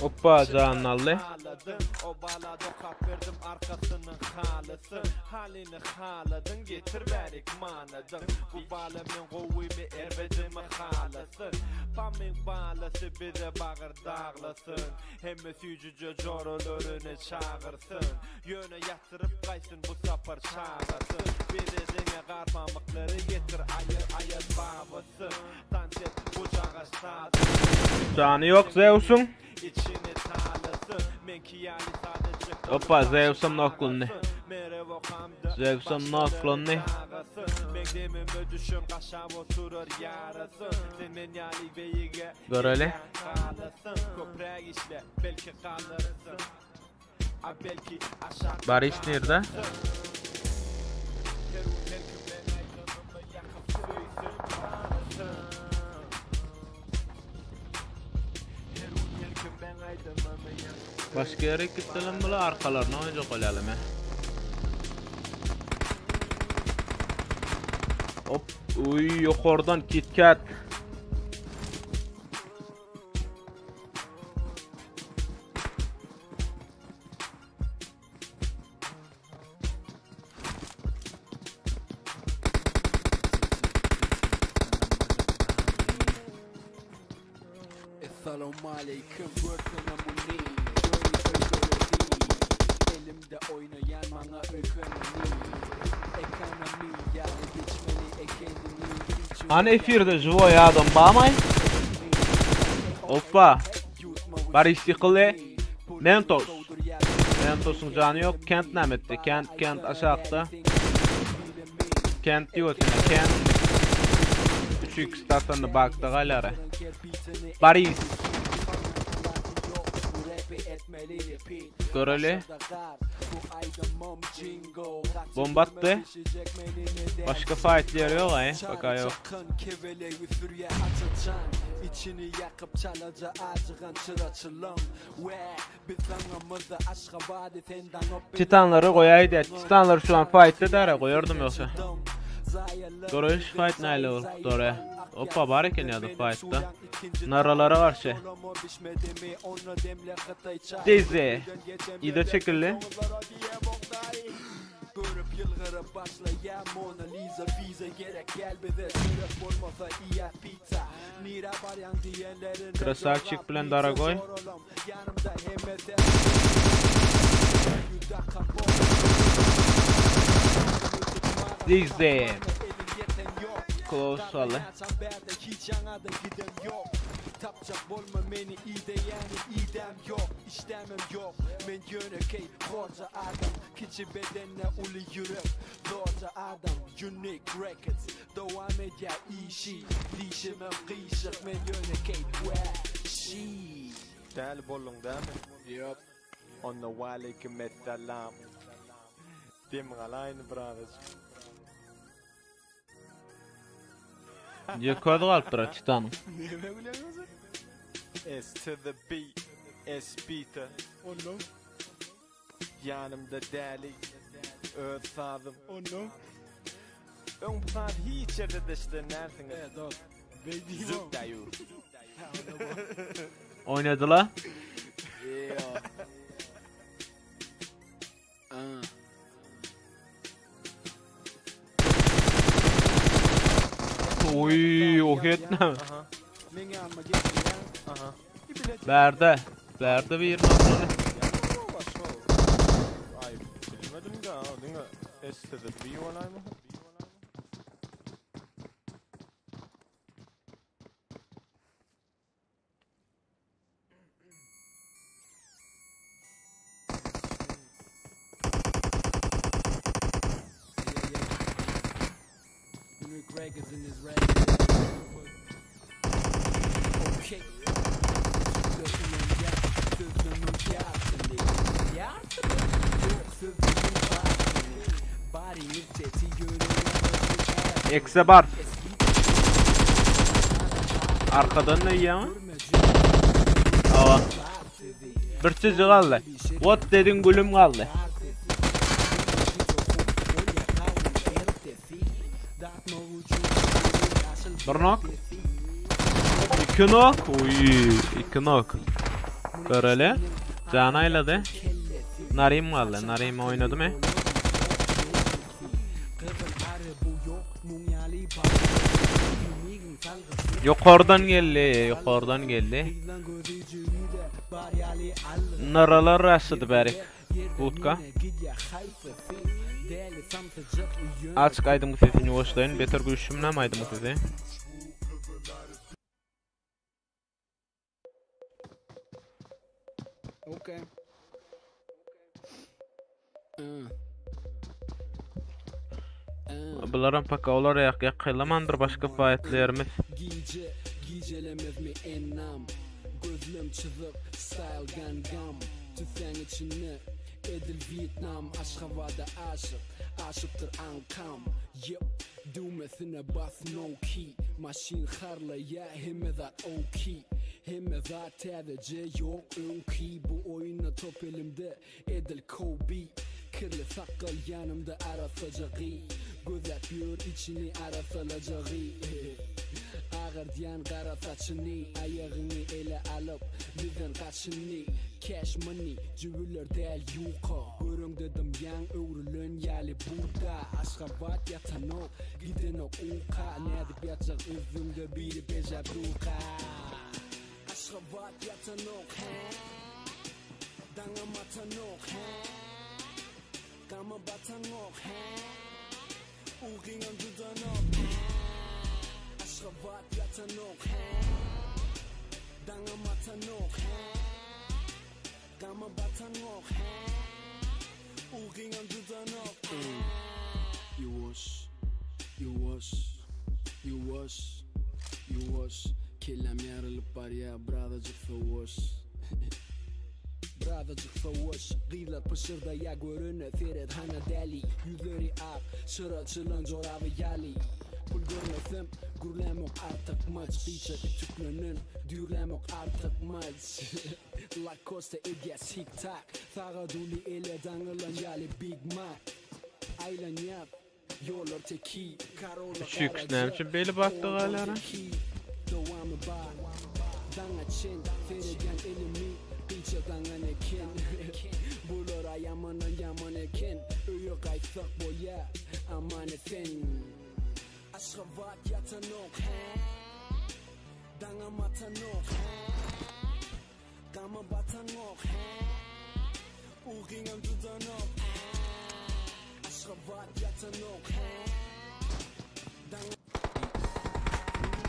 Oppa janyny aldy. Haladym o bala dokap berdim arkasynyň halysyn Halyny haladyň getir bärik manadyň Bu bala men gowymy erbedimi halasyn Pamyň balasy bize bagyr daglasyn Hemme süýjüje joralaryny çagyrsyn Ýöne ýatyryp gaýtsyn bu sapar çagasyn Bize diňe gar pamyklary getir aýyr aýaz babasyn Tans et bujagaş sazyn Jany ýok Zeusyň. Içini talasyn Meňki ýaly sadajyk Hoppa Zeusam noklandy. Zeusam noklandy. Meň demime düşen gaşap oturar ýarasyn Sen men ýaly beýige Göreli. galasyn Köpräk işle belki galarsyň A belki aşak Baris nirde? Her gün her kim meň aýdanymy ýakyp söýsün talasyn Her gün her kim meň aýdanymy ýakyp. Başga ýere gitseler bular arkalaryna oýunjak bolýarlar me. Hop, uy ýokardan KitKat. Essalawmaleýkim görsene muny Göni öýkeledi Elimde oýnaýan maňa öýkeneni Ekonomi ýaly geçmeli ekenini Hany efirde živoý adam bamay? Hoppa. Baris ýykyldy. Mentos. Mentosyň jany ýok. Kent näme etdi? Kent, Kent aşakda. Kent diýip otyna. Kent. 3x tartanda bagda galýar. Baris. Göreli. Bomba atdy. Başga faýtlar ýok aý. Baka ýok. Titanlary goýaýdy. Titanlar şu an faýtda dara goýardym ýogsa. Göreliş faýt näle bolup dora. Opa bar eken ýa-da faýtda. Naralara garşy. Dizi. Ida çekildi. Görüp ýylgyryp başlaýa Mona Liza Wiza gerek gel bize Çörek bolmasa iýäs pizza Nirä barýaň diýenlerine Krasavçik bilen Daragoý. Ýanymda hemmesi Dizi. Close aldy. Tapjak bolma meni ideýäni idäm ýok Işdämem ýok men ýönekeý horja adam Kiçi bedende uly ýürek zorja adam Unique Records dowam edýär işi Dişimem gyşyk men ýönekeý wäşi. Däli bolduň dämi? Ýok. Onda waleýkim essalam. Demiň alaýyn birazajyk. Ýeke özi galypdyr Titanyň. Näme bilen özü? S to the B S beater. Onno. Ýanymda däli öz sazym. Onno. Öň bu saz hiç ýerde deşden dälsiňiz. E dost. Beýdimo. Zük daýu. Oýnadyla. Yeah. Uh. Oý, o hetne. Bärde. Bärde bir noktaly. Ay bilmedim de diňe S to the B bolaýmy? Ekse bar. Arkadan ne yiýäňmi? Awa. Bir çizi galdy. What dedin gülüm galdy. Bir nok. İki nok. Uy, iki nok. Göreli. Can aýlady. Narim galdy. Narim oýnady mı? Ýokardan geldi, ýokardan geldi. Naralar raşydy bärik. Budka. Açyk aýdymyň sesini ýuwaşlaýyn, beter güýçlümi näme aýdymyň sesi? Okay. Bularam paka olar ýak ýakylamandyr başga faýtlerimiz. Gije gijelemezmi ennam Gözlem çyzyk style gangam Tüfeň içinde edil Wýetnam Aşgabada aşyk aşypdyr aňkam Ýep. Düwmesine bas no key Maşyn harlaýa hemme zat ok Hemme zat täzeje ýok öňki Bu oýunda top elimde edil Kobe Kirli sakgal ýanymda arassaja gyz Gözläp ýör içini arassalajagy Agardýan gara saçyny Aýagyňy ele alyp bizden gaçyny Cash money jübüler däl ýuka Göreňde dymýaň öwrülen ýaly Buda Aşgabat ýatanok gidenok uka Nädip ýatjak üstüňde biri bejäp durka Aşgabat ýatanok hä Daňam atanok hä Gama batanok hä Ukyňam tutanok hä Aşgabat ýatanok hä Daňam atanok hä Gama batanok hä Ukyňam tutanok hä Ýuwaş, ýuwaş, ýuwaş, ýuwaş Kelläm ýarylyp barýa birazajyk sowaş Birazajyk sowaş Gyzlar pyşyrdaýa görene seret hana däli Ýüzleri ak, çyraçylan joraby ýaly Pul görmesem gürlämok artykmaç Gyça ütüklenen düýrlämok artykmaç Lacoste edýä tik-tak Sagat uly ele daňylan ýaly Big Mac Aýlanýas ýollar tekiz Karola Üç x näme üçin beýle batdy galýar? Dowamy bar Daňa çen seredýän elimi gyça daňan eken Bular-a ýamandan ýaman eken Öýe gaýtsak bolýa aman esen Aşgabat ýatanok hä Daňam atanok hä Gama batanok hä Ukyňam tutanok ä Aşgabat ýatanok hä Daňam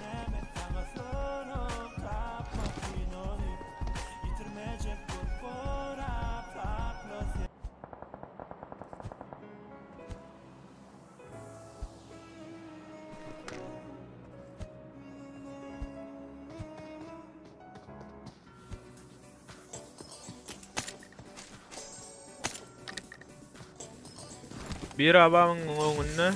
Näme saňa sorag tapmak kyn ony Ýitirmejek bolup gorap sakla sen. Bir abamyň öňünde.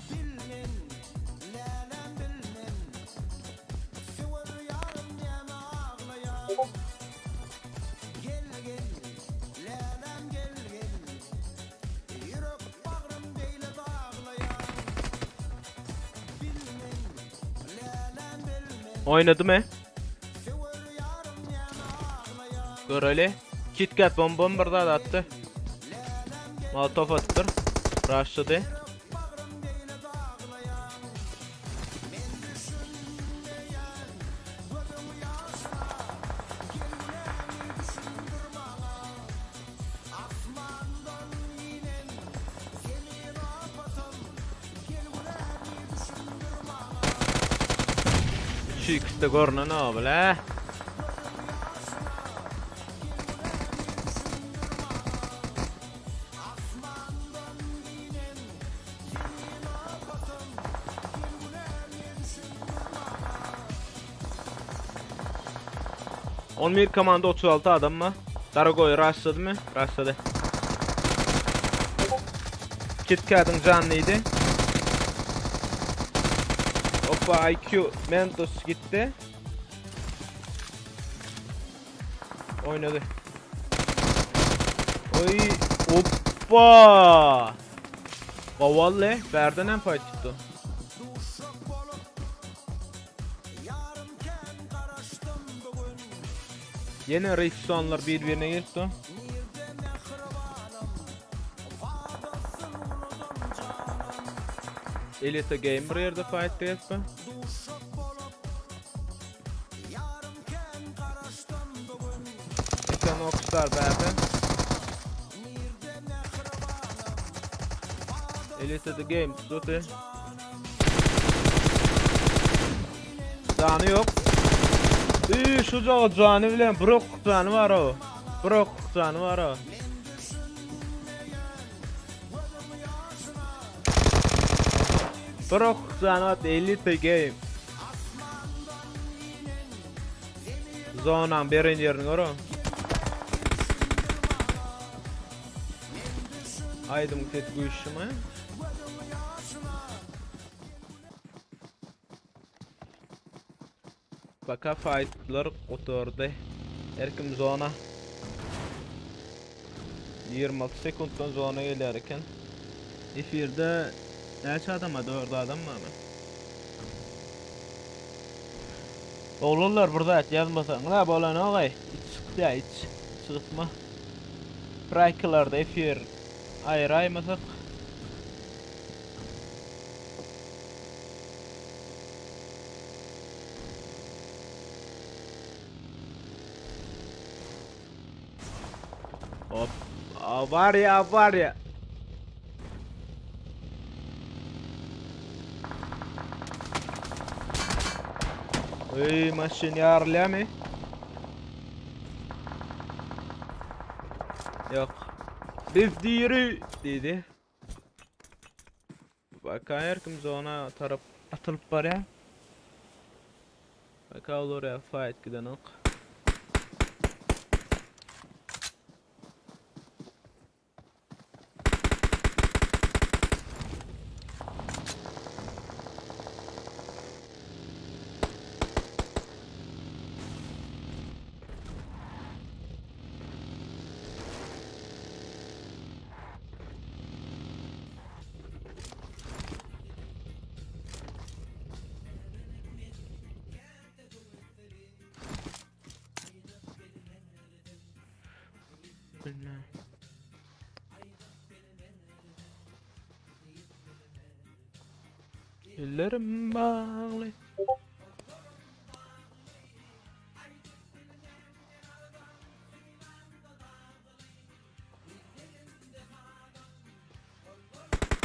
Bilmen, läläm bilmen, Söwer ýarym näme aglaýar. Gel gel, läläm gel gel, Ýürek bagrym beýle daglaýar. Bilmen, läläm bilmen. Oýnadymy? Söwer ýarym näme aglaýar. Göreli. KitKat bombam bir zat atdy. Molotow atypdyr. Rushlady. Şu ikisi de görünen o bile. On bir komanda 36 adam mı? Daragoy rushladı mı? Rushladı. KitKat'ın canlıydı. Hoppa IQ Mentos gitti. Oynadı. Oy hoppa. Gowally bärden hem fight tutdy. Ýene Rixonlar bir-birine giripdi. Elite Game bir ýerde fight gelipdi. Equinoxlar bärde. Elite the Game tututy. Jany yok. Üy, şu jaga jany bilen bir ok jany bar o. Bir ok jany bar o. Bir ok jany Elite Game. Zonaň beren ýerini görüň. Aýdymyň sesi güýçlümi? Baka fightlar gutardy. Her kim zona. 26 sekuntdan zona gelýär eken. Efirde näçe adam bar? 4 adam barmy? Oglanlar bir zat ýazmasaňyz-a bolanok-aý. Iç çykýa iç. Iç gysma. Praýkalarda efir aýyraýmasak. Hop. Awariýa, awariýa. Eý, maşyn ýarylýarmy? Ýok. Biz diri diýdi. Baka her kim zona tarap atylyp barýar. Baka olar ýa fight gidenok. Bilmem. Ellerim bagly.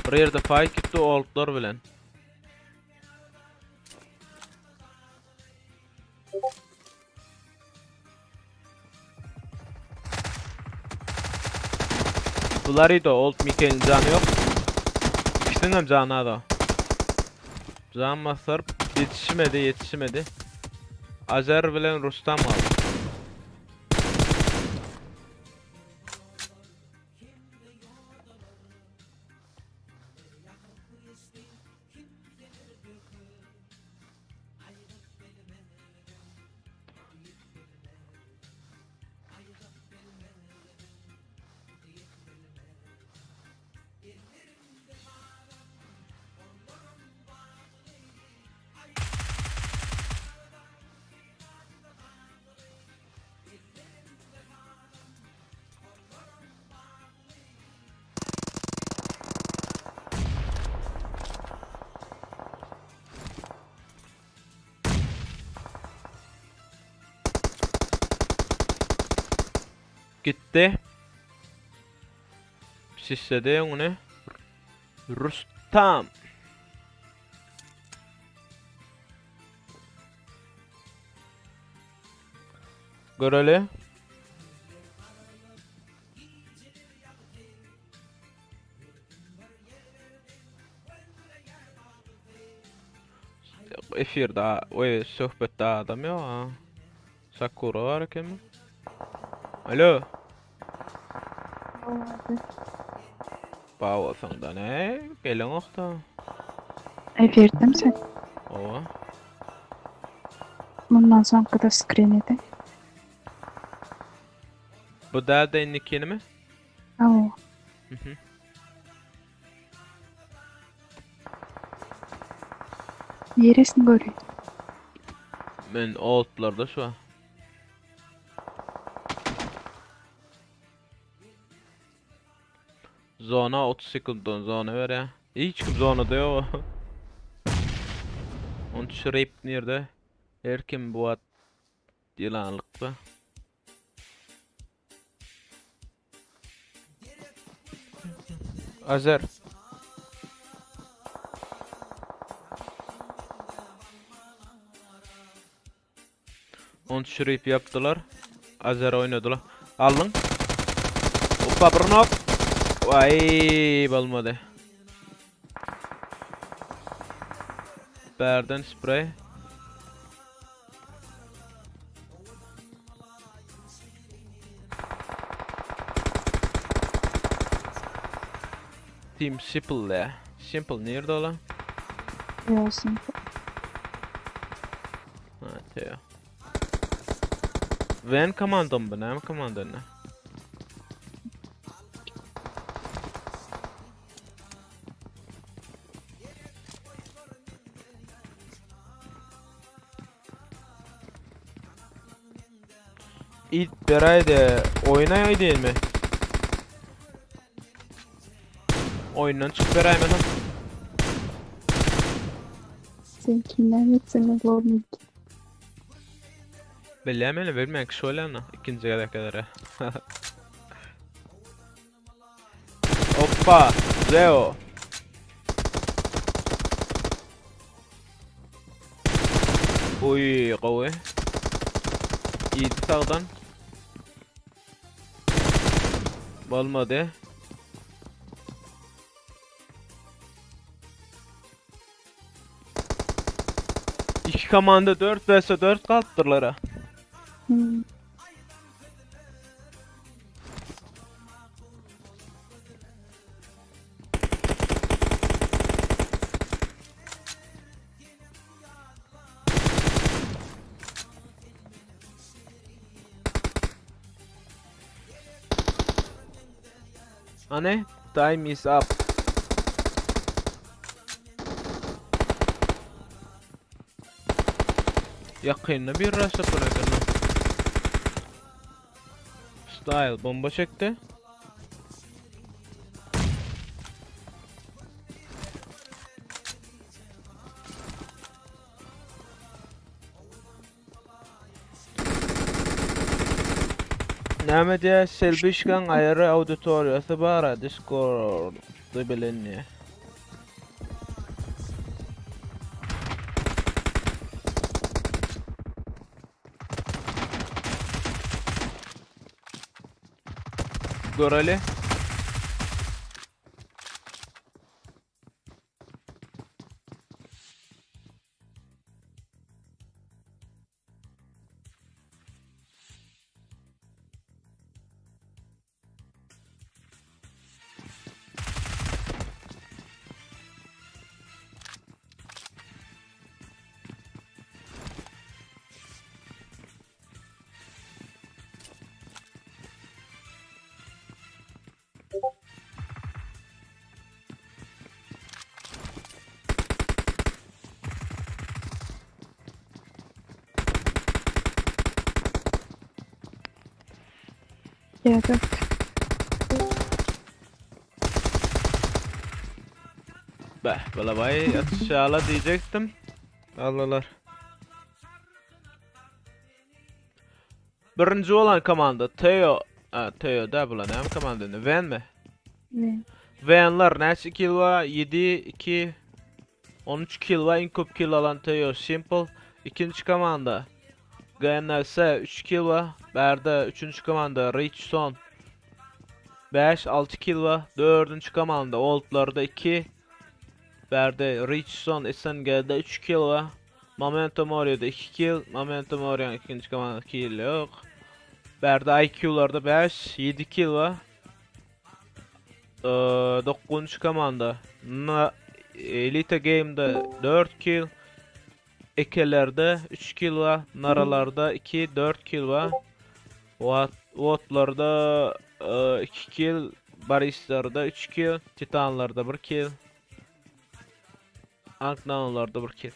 Bir ýerde fight gitdi oldlar bilen. Bular da old Mikael'in canı yok. İkisinin hem canı da. Can basar yetişmedi yetişmedi. Azer bilen Rustam aldı. Gitdi. Sisledi öňüne. Rustam. Göreli. Efirde, oý, söhbetde adam ýok ha. Sakura bar ekenmi? Alo. Bar bolsaň da ne? Geleňok da. Efirde sen? Owa. Mundan soňky da skrin edi. Bu da indikinimi? Hawa. Mhm. Neresini göreyim? Men oldlarda şu an. Zona 30 sekunddan zona ver ya. Hiç kim zonada yok. Onun şurayıp nerede? Her kim bu at ýylanlykda. Azer. On şurayıp yaptılar. Azer oynadılar. Aldın. Hoppa bir nok. Vay bolmady. Bärden sprey. Team Simple le. Simple nirde ola? Yo simple. Ha, Teo. Ven komandam bu, näme komanda ne? İlk beraydi oýnaý değil mi? Oýundan çykyp beräýmesem. Sen kimden etsen zlobnik. Bilýän bilmeýän kişi bolýan ikinji gezek gezere. Hoppa, Zeo. Uy, gowy. Ýedi sagdan. Bolmady. İki komanda 4 vs 4 galypdyrlar ha. Hmm. Hani? Time is up. Yakynda bir rush yapar ekeni. Style bomba çekti. Näme diýä Selbişkaň aýry auditoriýasy bar Discordda bilinýär. Göreli. Ya dört. Beh, balabay atışala diyecektim. Allalar. Birinji bolan komanda Teo, a, Teo da bulan näme komanda Ven mi? Ven. Venler näçe kill var? 7 2 13 kill var. En köp kill alan Teo Simple. İkinci komanda GNS 3 kill var. Berde üçüncü komanda Rich Son 5 6 kill var. Dördüncü komanda Oldlarda 2 Berde Rich Son SNG'de 3 kill var. Memento Mori'de 2 kill. Memento Mori'nin ikinci komanda kill yok. Berde IQ'larda 5 7 kill var. 9. komanda Na Elite Game'de 4 kill. Ekelerde 3 kill var. Naralarda 2 4 kill var. Wat Wotlarda 2 kill, Barislarda 3 kill, Titanlarda 1 kill. Anknanlarda 1 kill.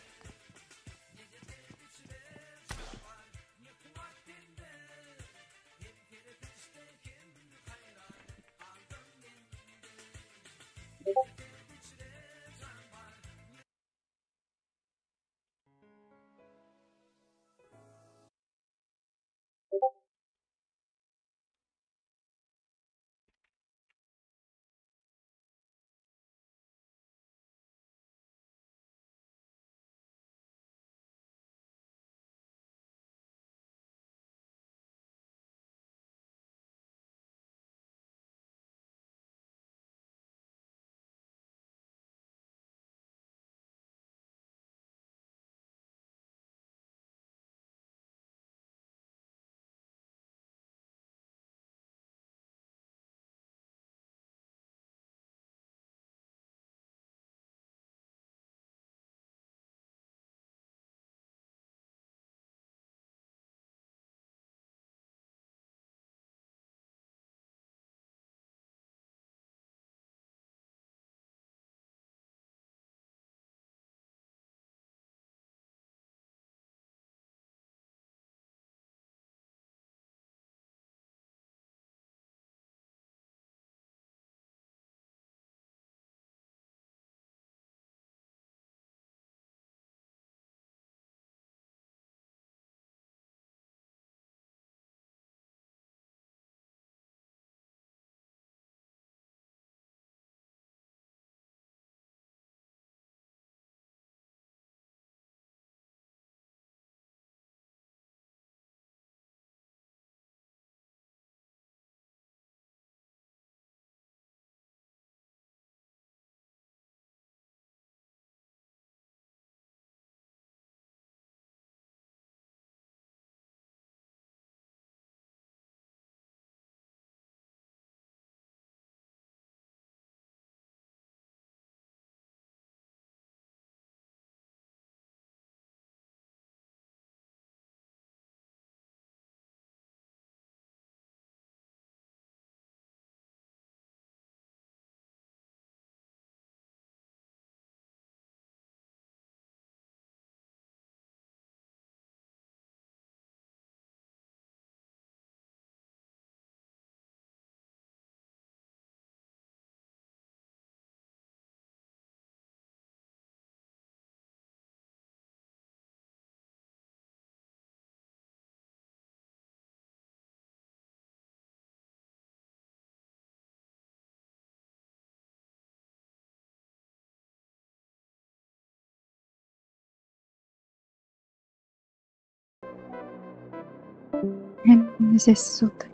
Hem sessiz otur.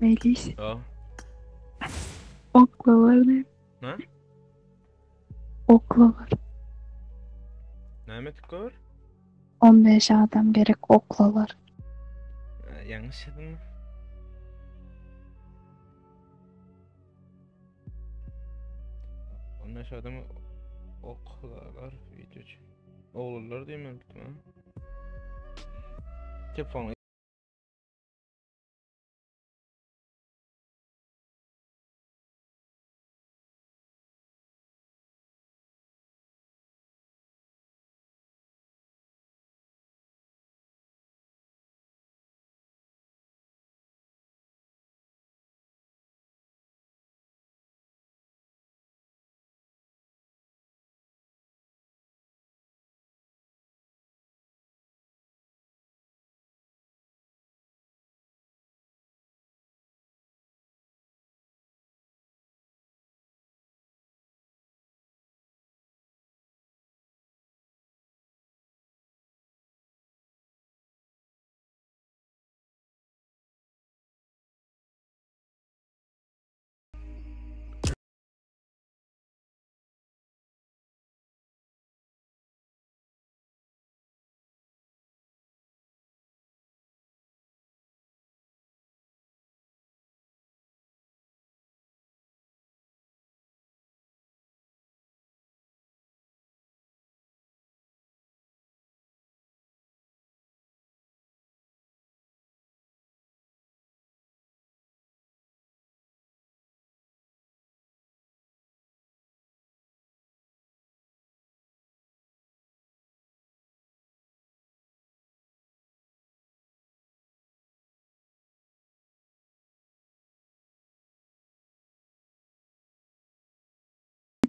Melis. Ja. Oklalar ne? Ne? Oklalar. Näme etip gör? 15 adam gerek oklalar. Ýalňyş ýazdyňmy? 15 adamy oklalar video üçin. Oglanlar diýmeli ha. Telefon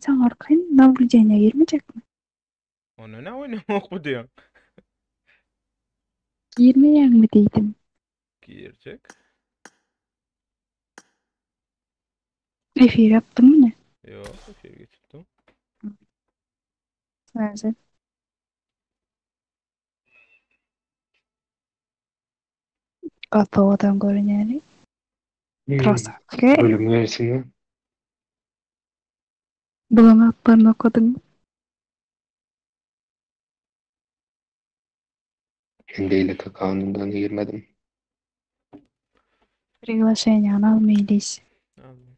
Oýnaýsaň arkaýyn nablýudeniýä girmejekmi? Onda nä oýnamok bu diýýäň? Girmeýäňmi diýdim. Girjek. Efir ýapdyňmy ne? Ýok, efir geçipdim. Näze. Gaty owadan görünýäni. Krasawki. Bölüm gelsin. Bulaň atlaryny okadyňmy? Men beýleki akkaundymdan girmedim. Priglaşeniýany al Meýlis. Aldym.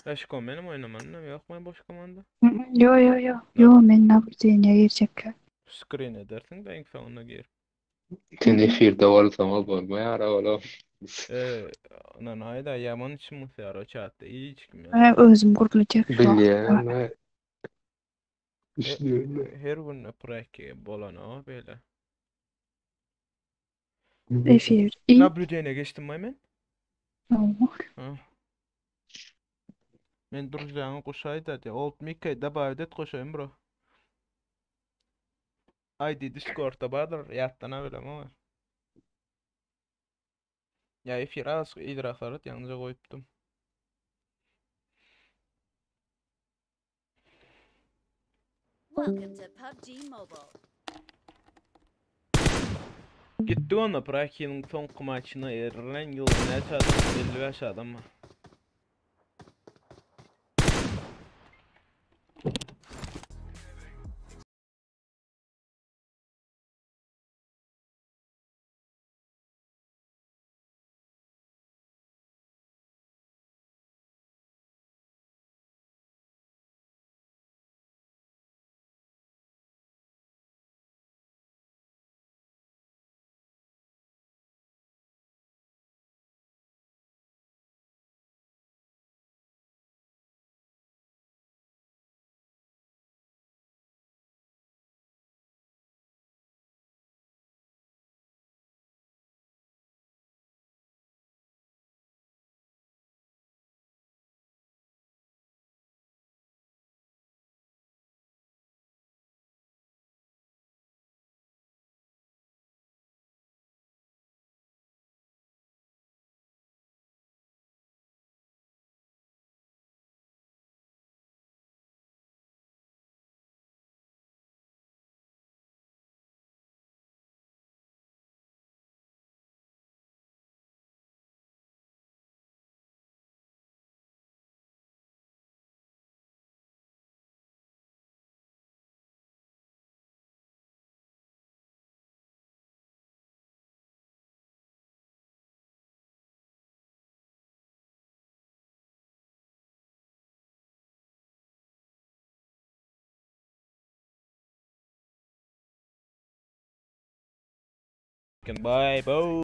Beşko menem oýnamanam ýokmy boş komanda? Ýo ýo ýo. Ýo men nablýudeniýä girjekkä. Skrin edersiň de iň soňunda gir. Sen efirde bolsaň o bolmaýar oglum. Eee, onan aýda ýaman içim gysýar o çatda hiç kim ýok. Hä özüm gürlejek şu wagt. Bilýän we düşünýän. Her gün preki bolanok beýle. Efir. I. Nablýudeniýä geçdim men? Hawa. Ha. Men družýaňy goşaýda diýýär. Old Mickey добавить et goşaýyn bro. ID Discordda bardyr, ýatdan-a bilemok. Ýa efir azajyk yzrak sarat, ýaňyja goýupdym. Welcome to PUBG Mobile. Gitdik onda Prakiniň soňky maçyna Eren ýyly näçe adam? 55 adam bar. Bye bye.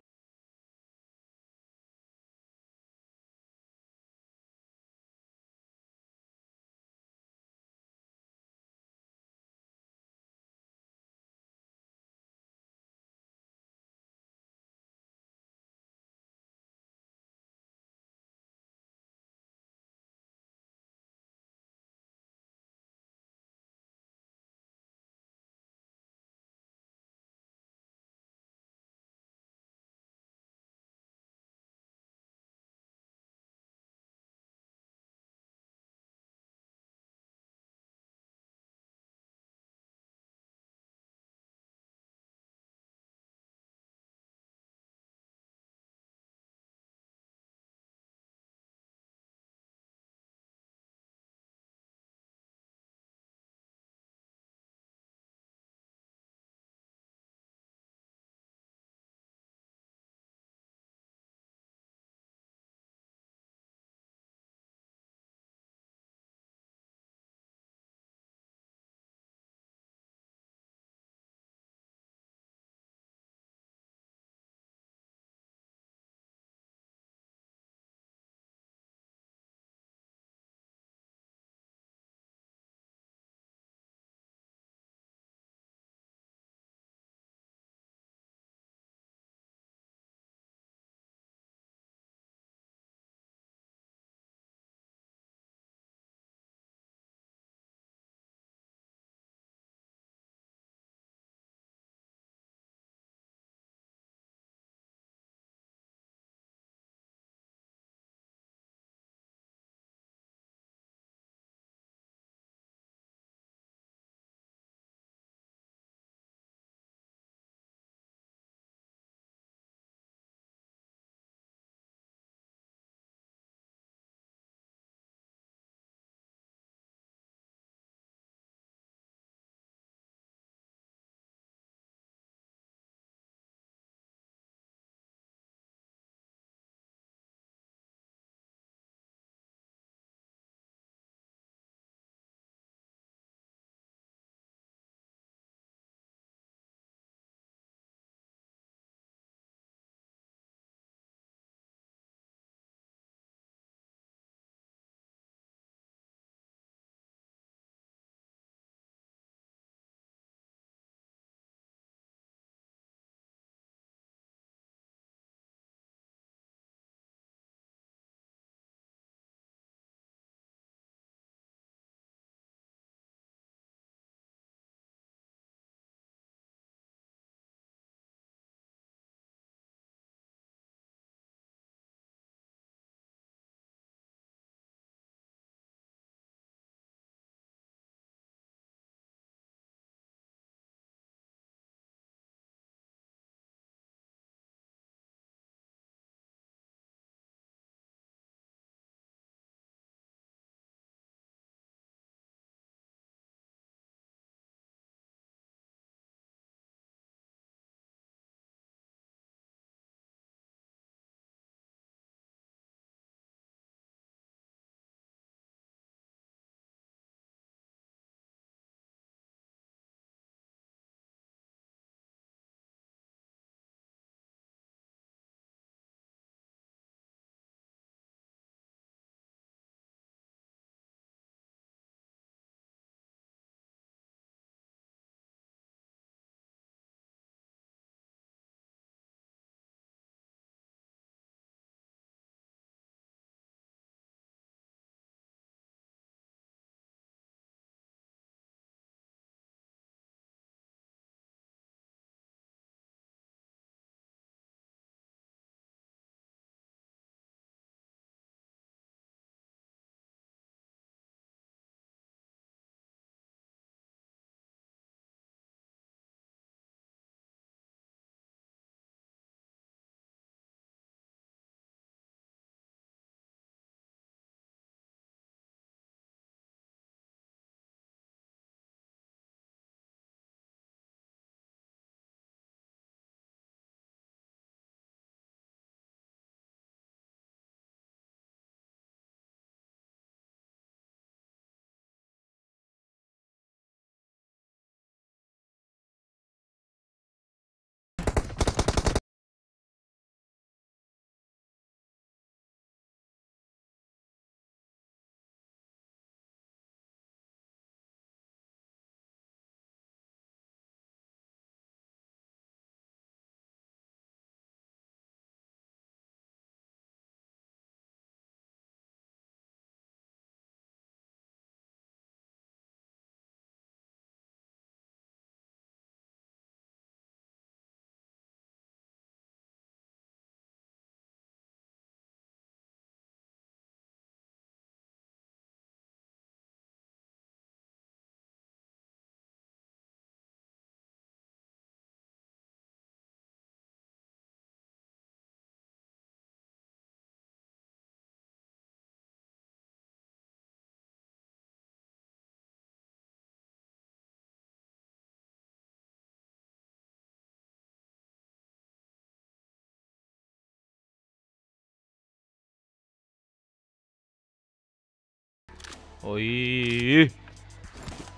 Oý.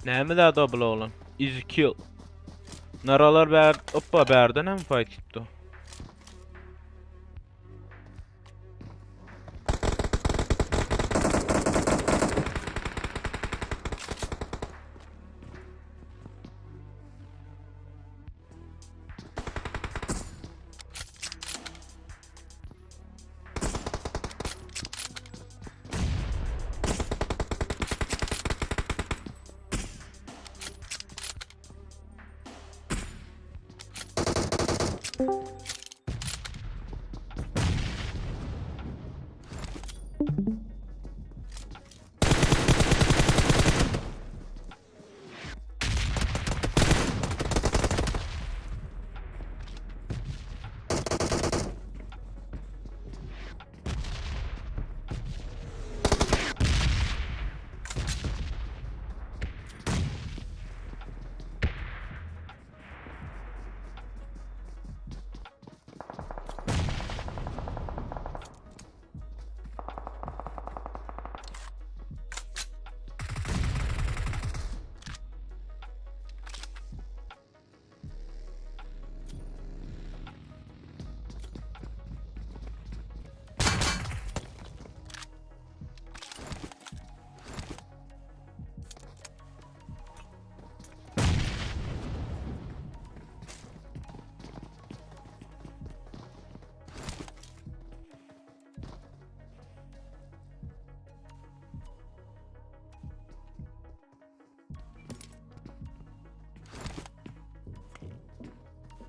Näme zat o bul oglan? Easy kill. Naralar bär, oppa bärden hem fight gitdi.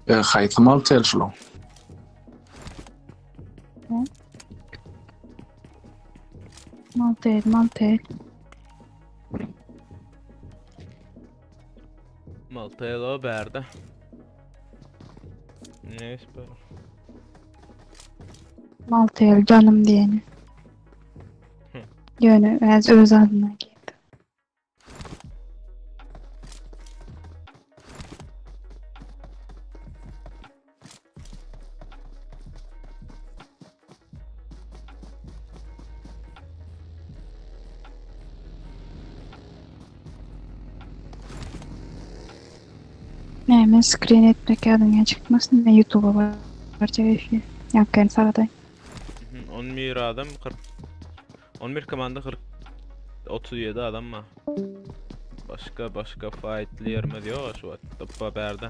E, haýsy mal tel şulan? Mal değil, mal değil. Maltelo bärde. Neyse böyle. Mal değil, canım diyeni. Hı. Ýöne öz öz adına girdi. Näme screen etmek ýadyňa çykmasyn, ne YouTube'a barjak efir. Ýa sagaday. Mhm, 11 adam 40 11 komanda 40 37 adam mı? Başka başka fightli yerimiz yok şu an. Tıppa berde.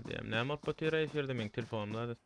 diýem. Näme bolup otyr efirde meň telefonumda da.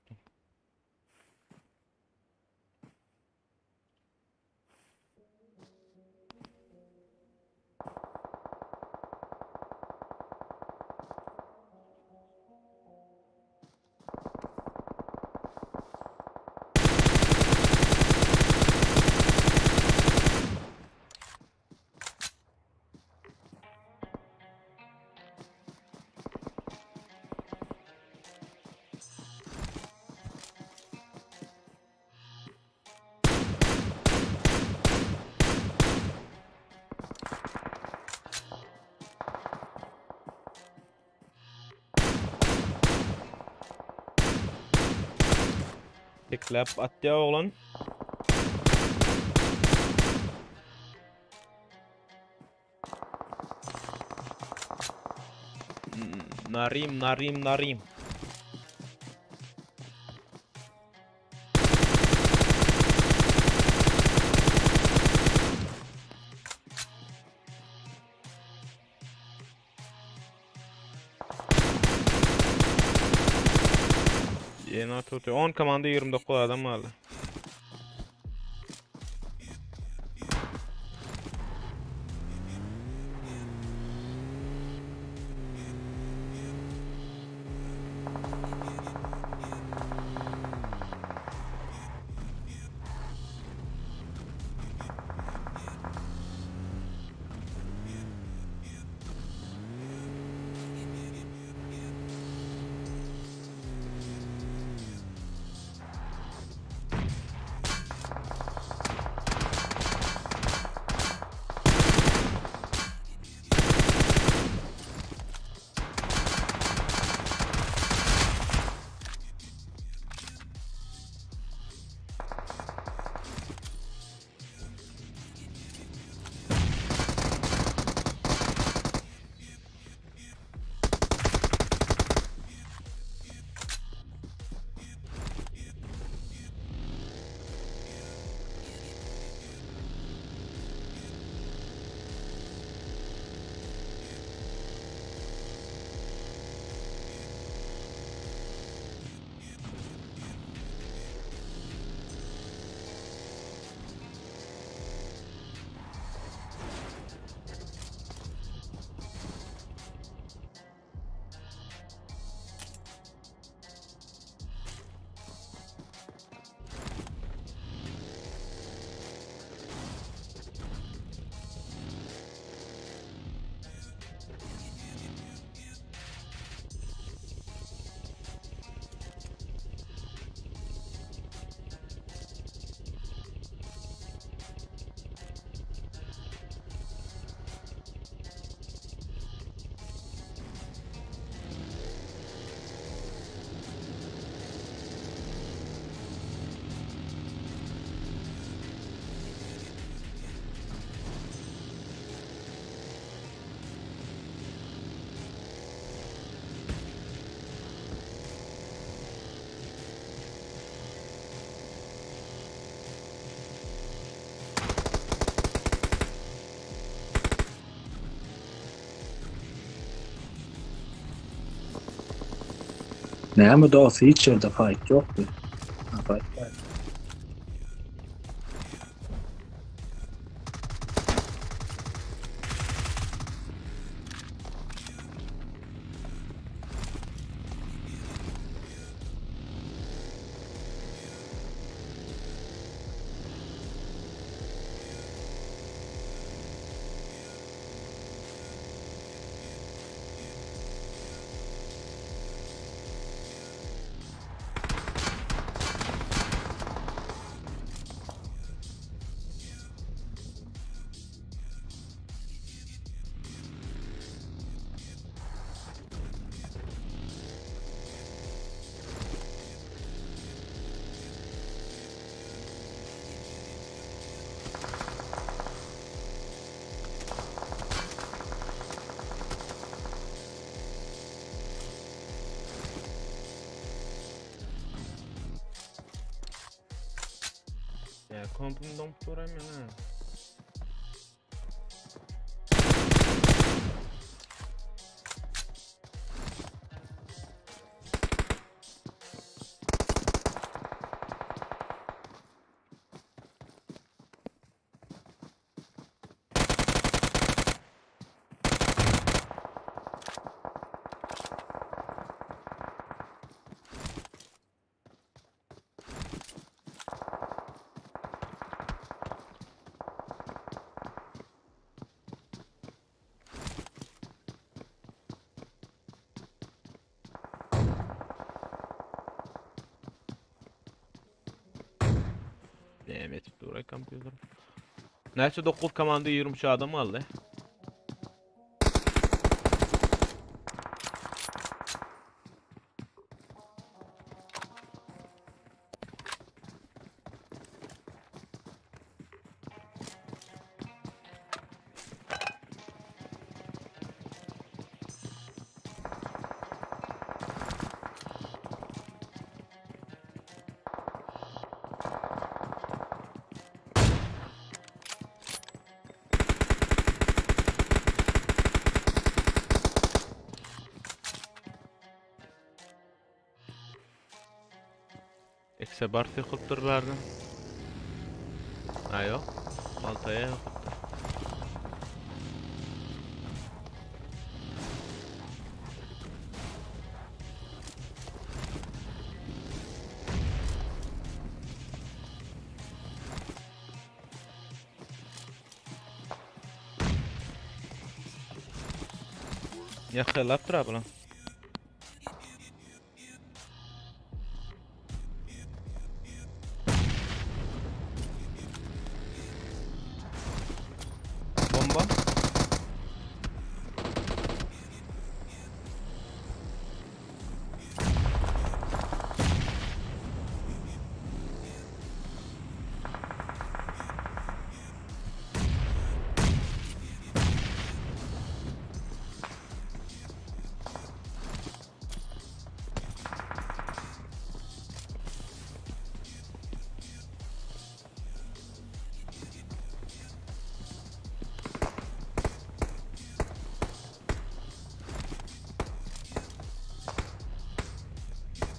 Tekläp atýar oglan. Narim, narim, narim. Ýene tutdy. 10 komanda 29 adam galdy. Näme dost hiç ýerde fight ýokdy. Ha, fight bar. Ya kompum doňup dur hemen ha. Dur kompýuter. Näçe 9 komanda 23 adam galdy. Ekse bar söküpdir bärde. Ha ýok. Maltaýa ýokupdyr. Ýakylapdyr ha bular. Bomba.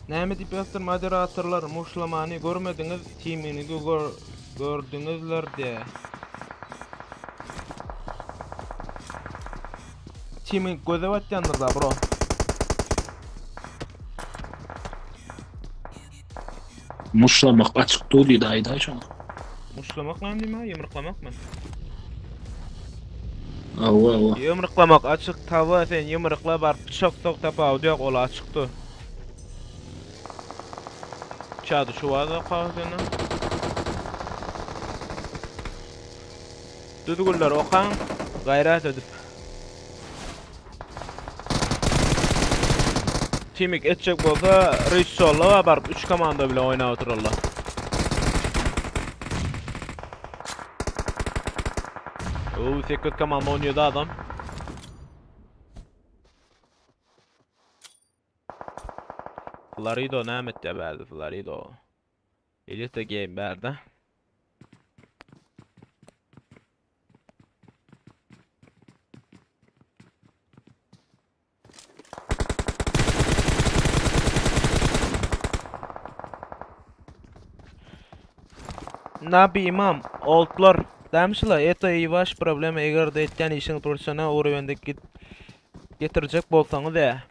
Näme diýip ýazypdyr moderatorlar muşlamany görmediňiz timini gör gördüňizler de. Timing göze batýandyr da bro. Muşlamak açyk dur diýdi aýdaý şoňa. Muşlamak näme diýme, ýumruklamakmy? Hawa, hawa. Ýumruklamak açyk tawa sen ýumrukla bar pyçak sok tapawudy ýok ol açykdy. Çady şu wada okaň Düzgünleri okaň, gaýrat edip. Timik etjek bolsa Rissolla baryp 3 komanda bilen oýnap oturarlar. Oo 8 komanda 17 adam. Florido näme etýär bärde Florido. Elite game bärde. Nabi İmam, oldlar Dämişle, это и waş problema eger-de etýän işiňiz professional urovende git getirjek bolsaňyz ä.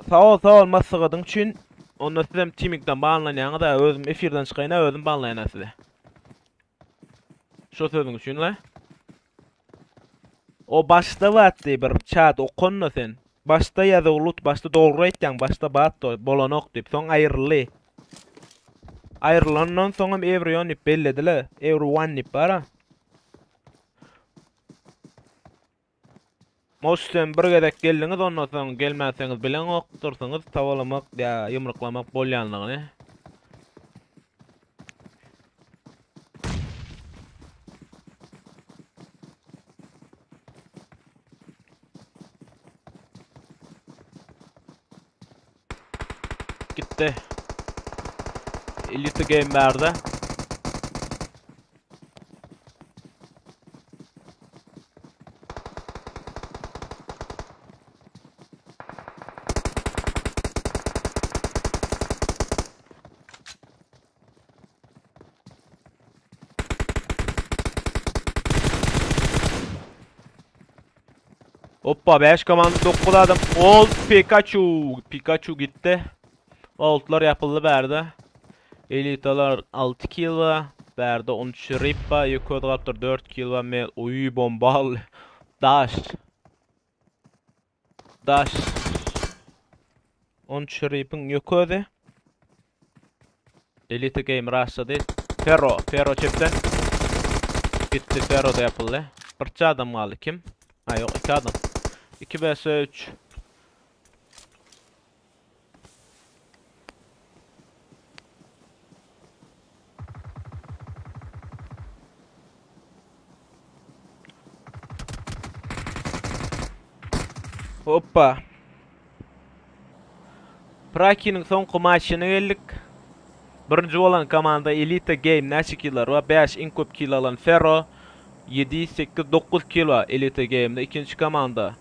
Sag ol, sag ol maslahatyň üçin. Onda sizem timikden banlanýaňyz ä, özüm efirden çykaýyn ä, özüm banlaýan ä sizi. Şo sözüň üçin le. O başda batdy bir çat okanda sen. Başda ýazyw lut başda dogry aýtýaň başda batdy bolanok diýip soň aýryldy. Aýrylandan soňam everyone diýip belledile. Everyone diýip bara. Mostem bir gezek geldiňiz ondan soň gelmänseňiz bileňokdyrsyňyz tawalamak ýa ýumruklamak bolýanlygyny. Gitdi. Elite Game bärde. Hoppa 5 komanda 9 adam. Old Pikachu. Pikachu gitti. Oldlar yapıldı bärde. Elitalar 6 kill va. Bärde 13 rip va. Ýeke galypdyr 4 kill va. Mel uy bomba Daş. Daş. 13 ripin ýökedi. Elite Game rastlady. Ferro, Ferro çepde. Gitdi, Ferro da ýapyldy. Birçe adam galdy. Kim? Ha ýok, iki adam. 2 vs 3. Hoppa. Prakiniň soňky maçyna geldik. Birinji bolan komanda Elite Game näçe killar bar? 5 iň köp kill alan Ferro. 7, 8, 9 kill bar Elite Game'de. Ikinji komanda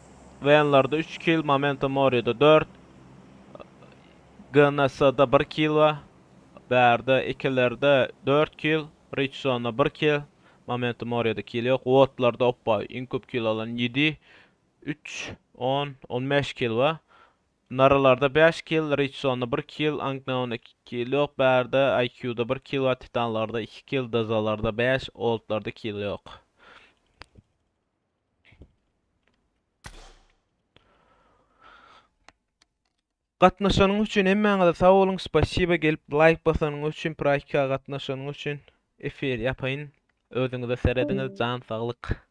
Venlarda 3 kill, Momento Mori'de 4. GNS'da 1 kill bar. Bärde ikilerde 4 kill, Richsonda 1 kill, Momento Mori'de kill ýok. Wotlarda oppa iň köp kill alan 7, 3, 10, 15 kill bar. Naralarda 5 kill, Richsonda 1 kill, Unknownda 2 kill ýok. Bärde IQ-da 1 kill bar, Titanlarda 2 kill, Dazalarda 5, Oldlarda kill ýok. Gatnaşanyňyz üçin hemmäňize sag boluň spasiba gelip laýk basanyňyz üçin praktika gatnaşanyňyz üçin efir ýapaýyn özüňize serediňiz jan saglyk.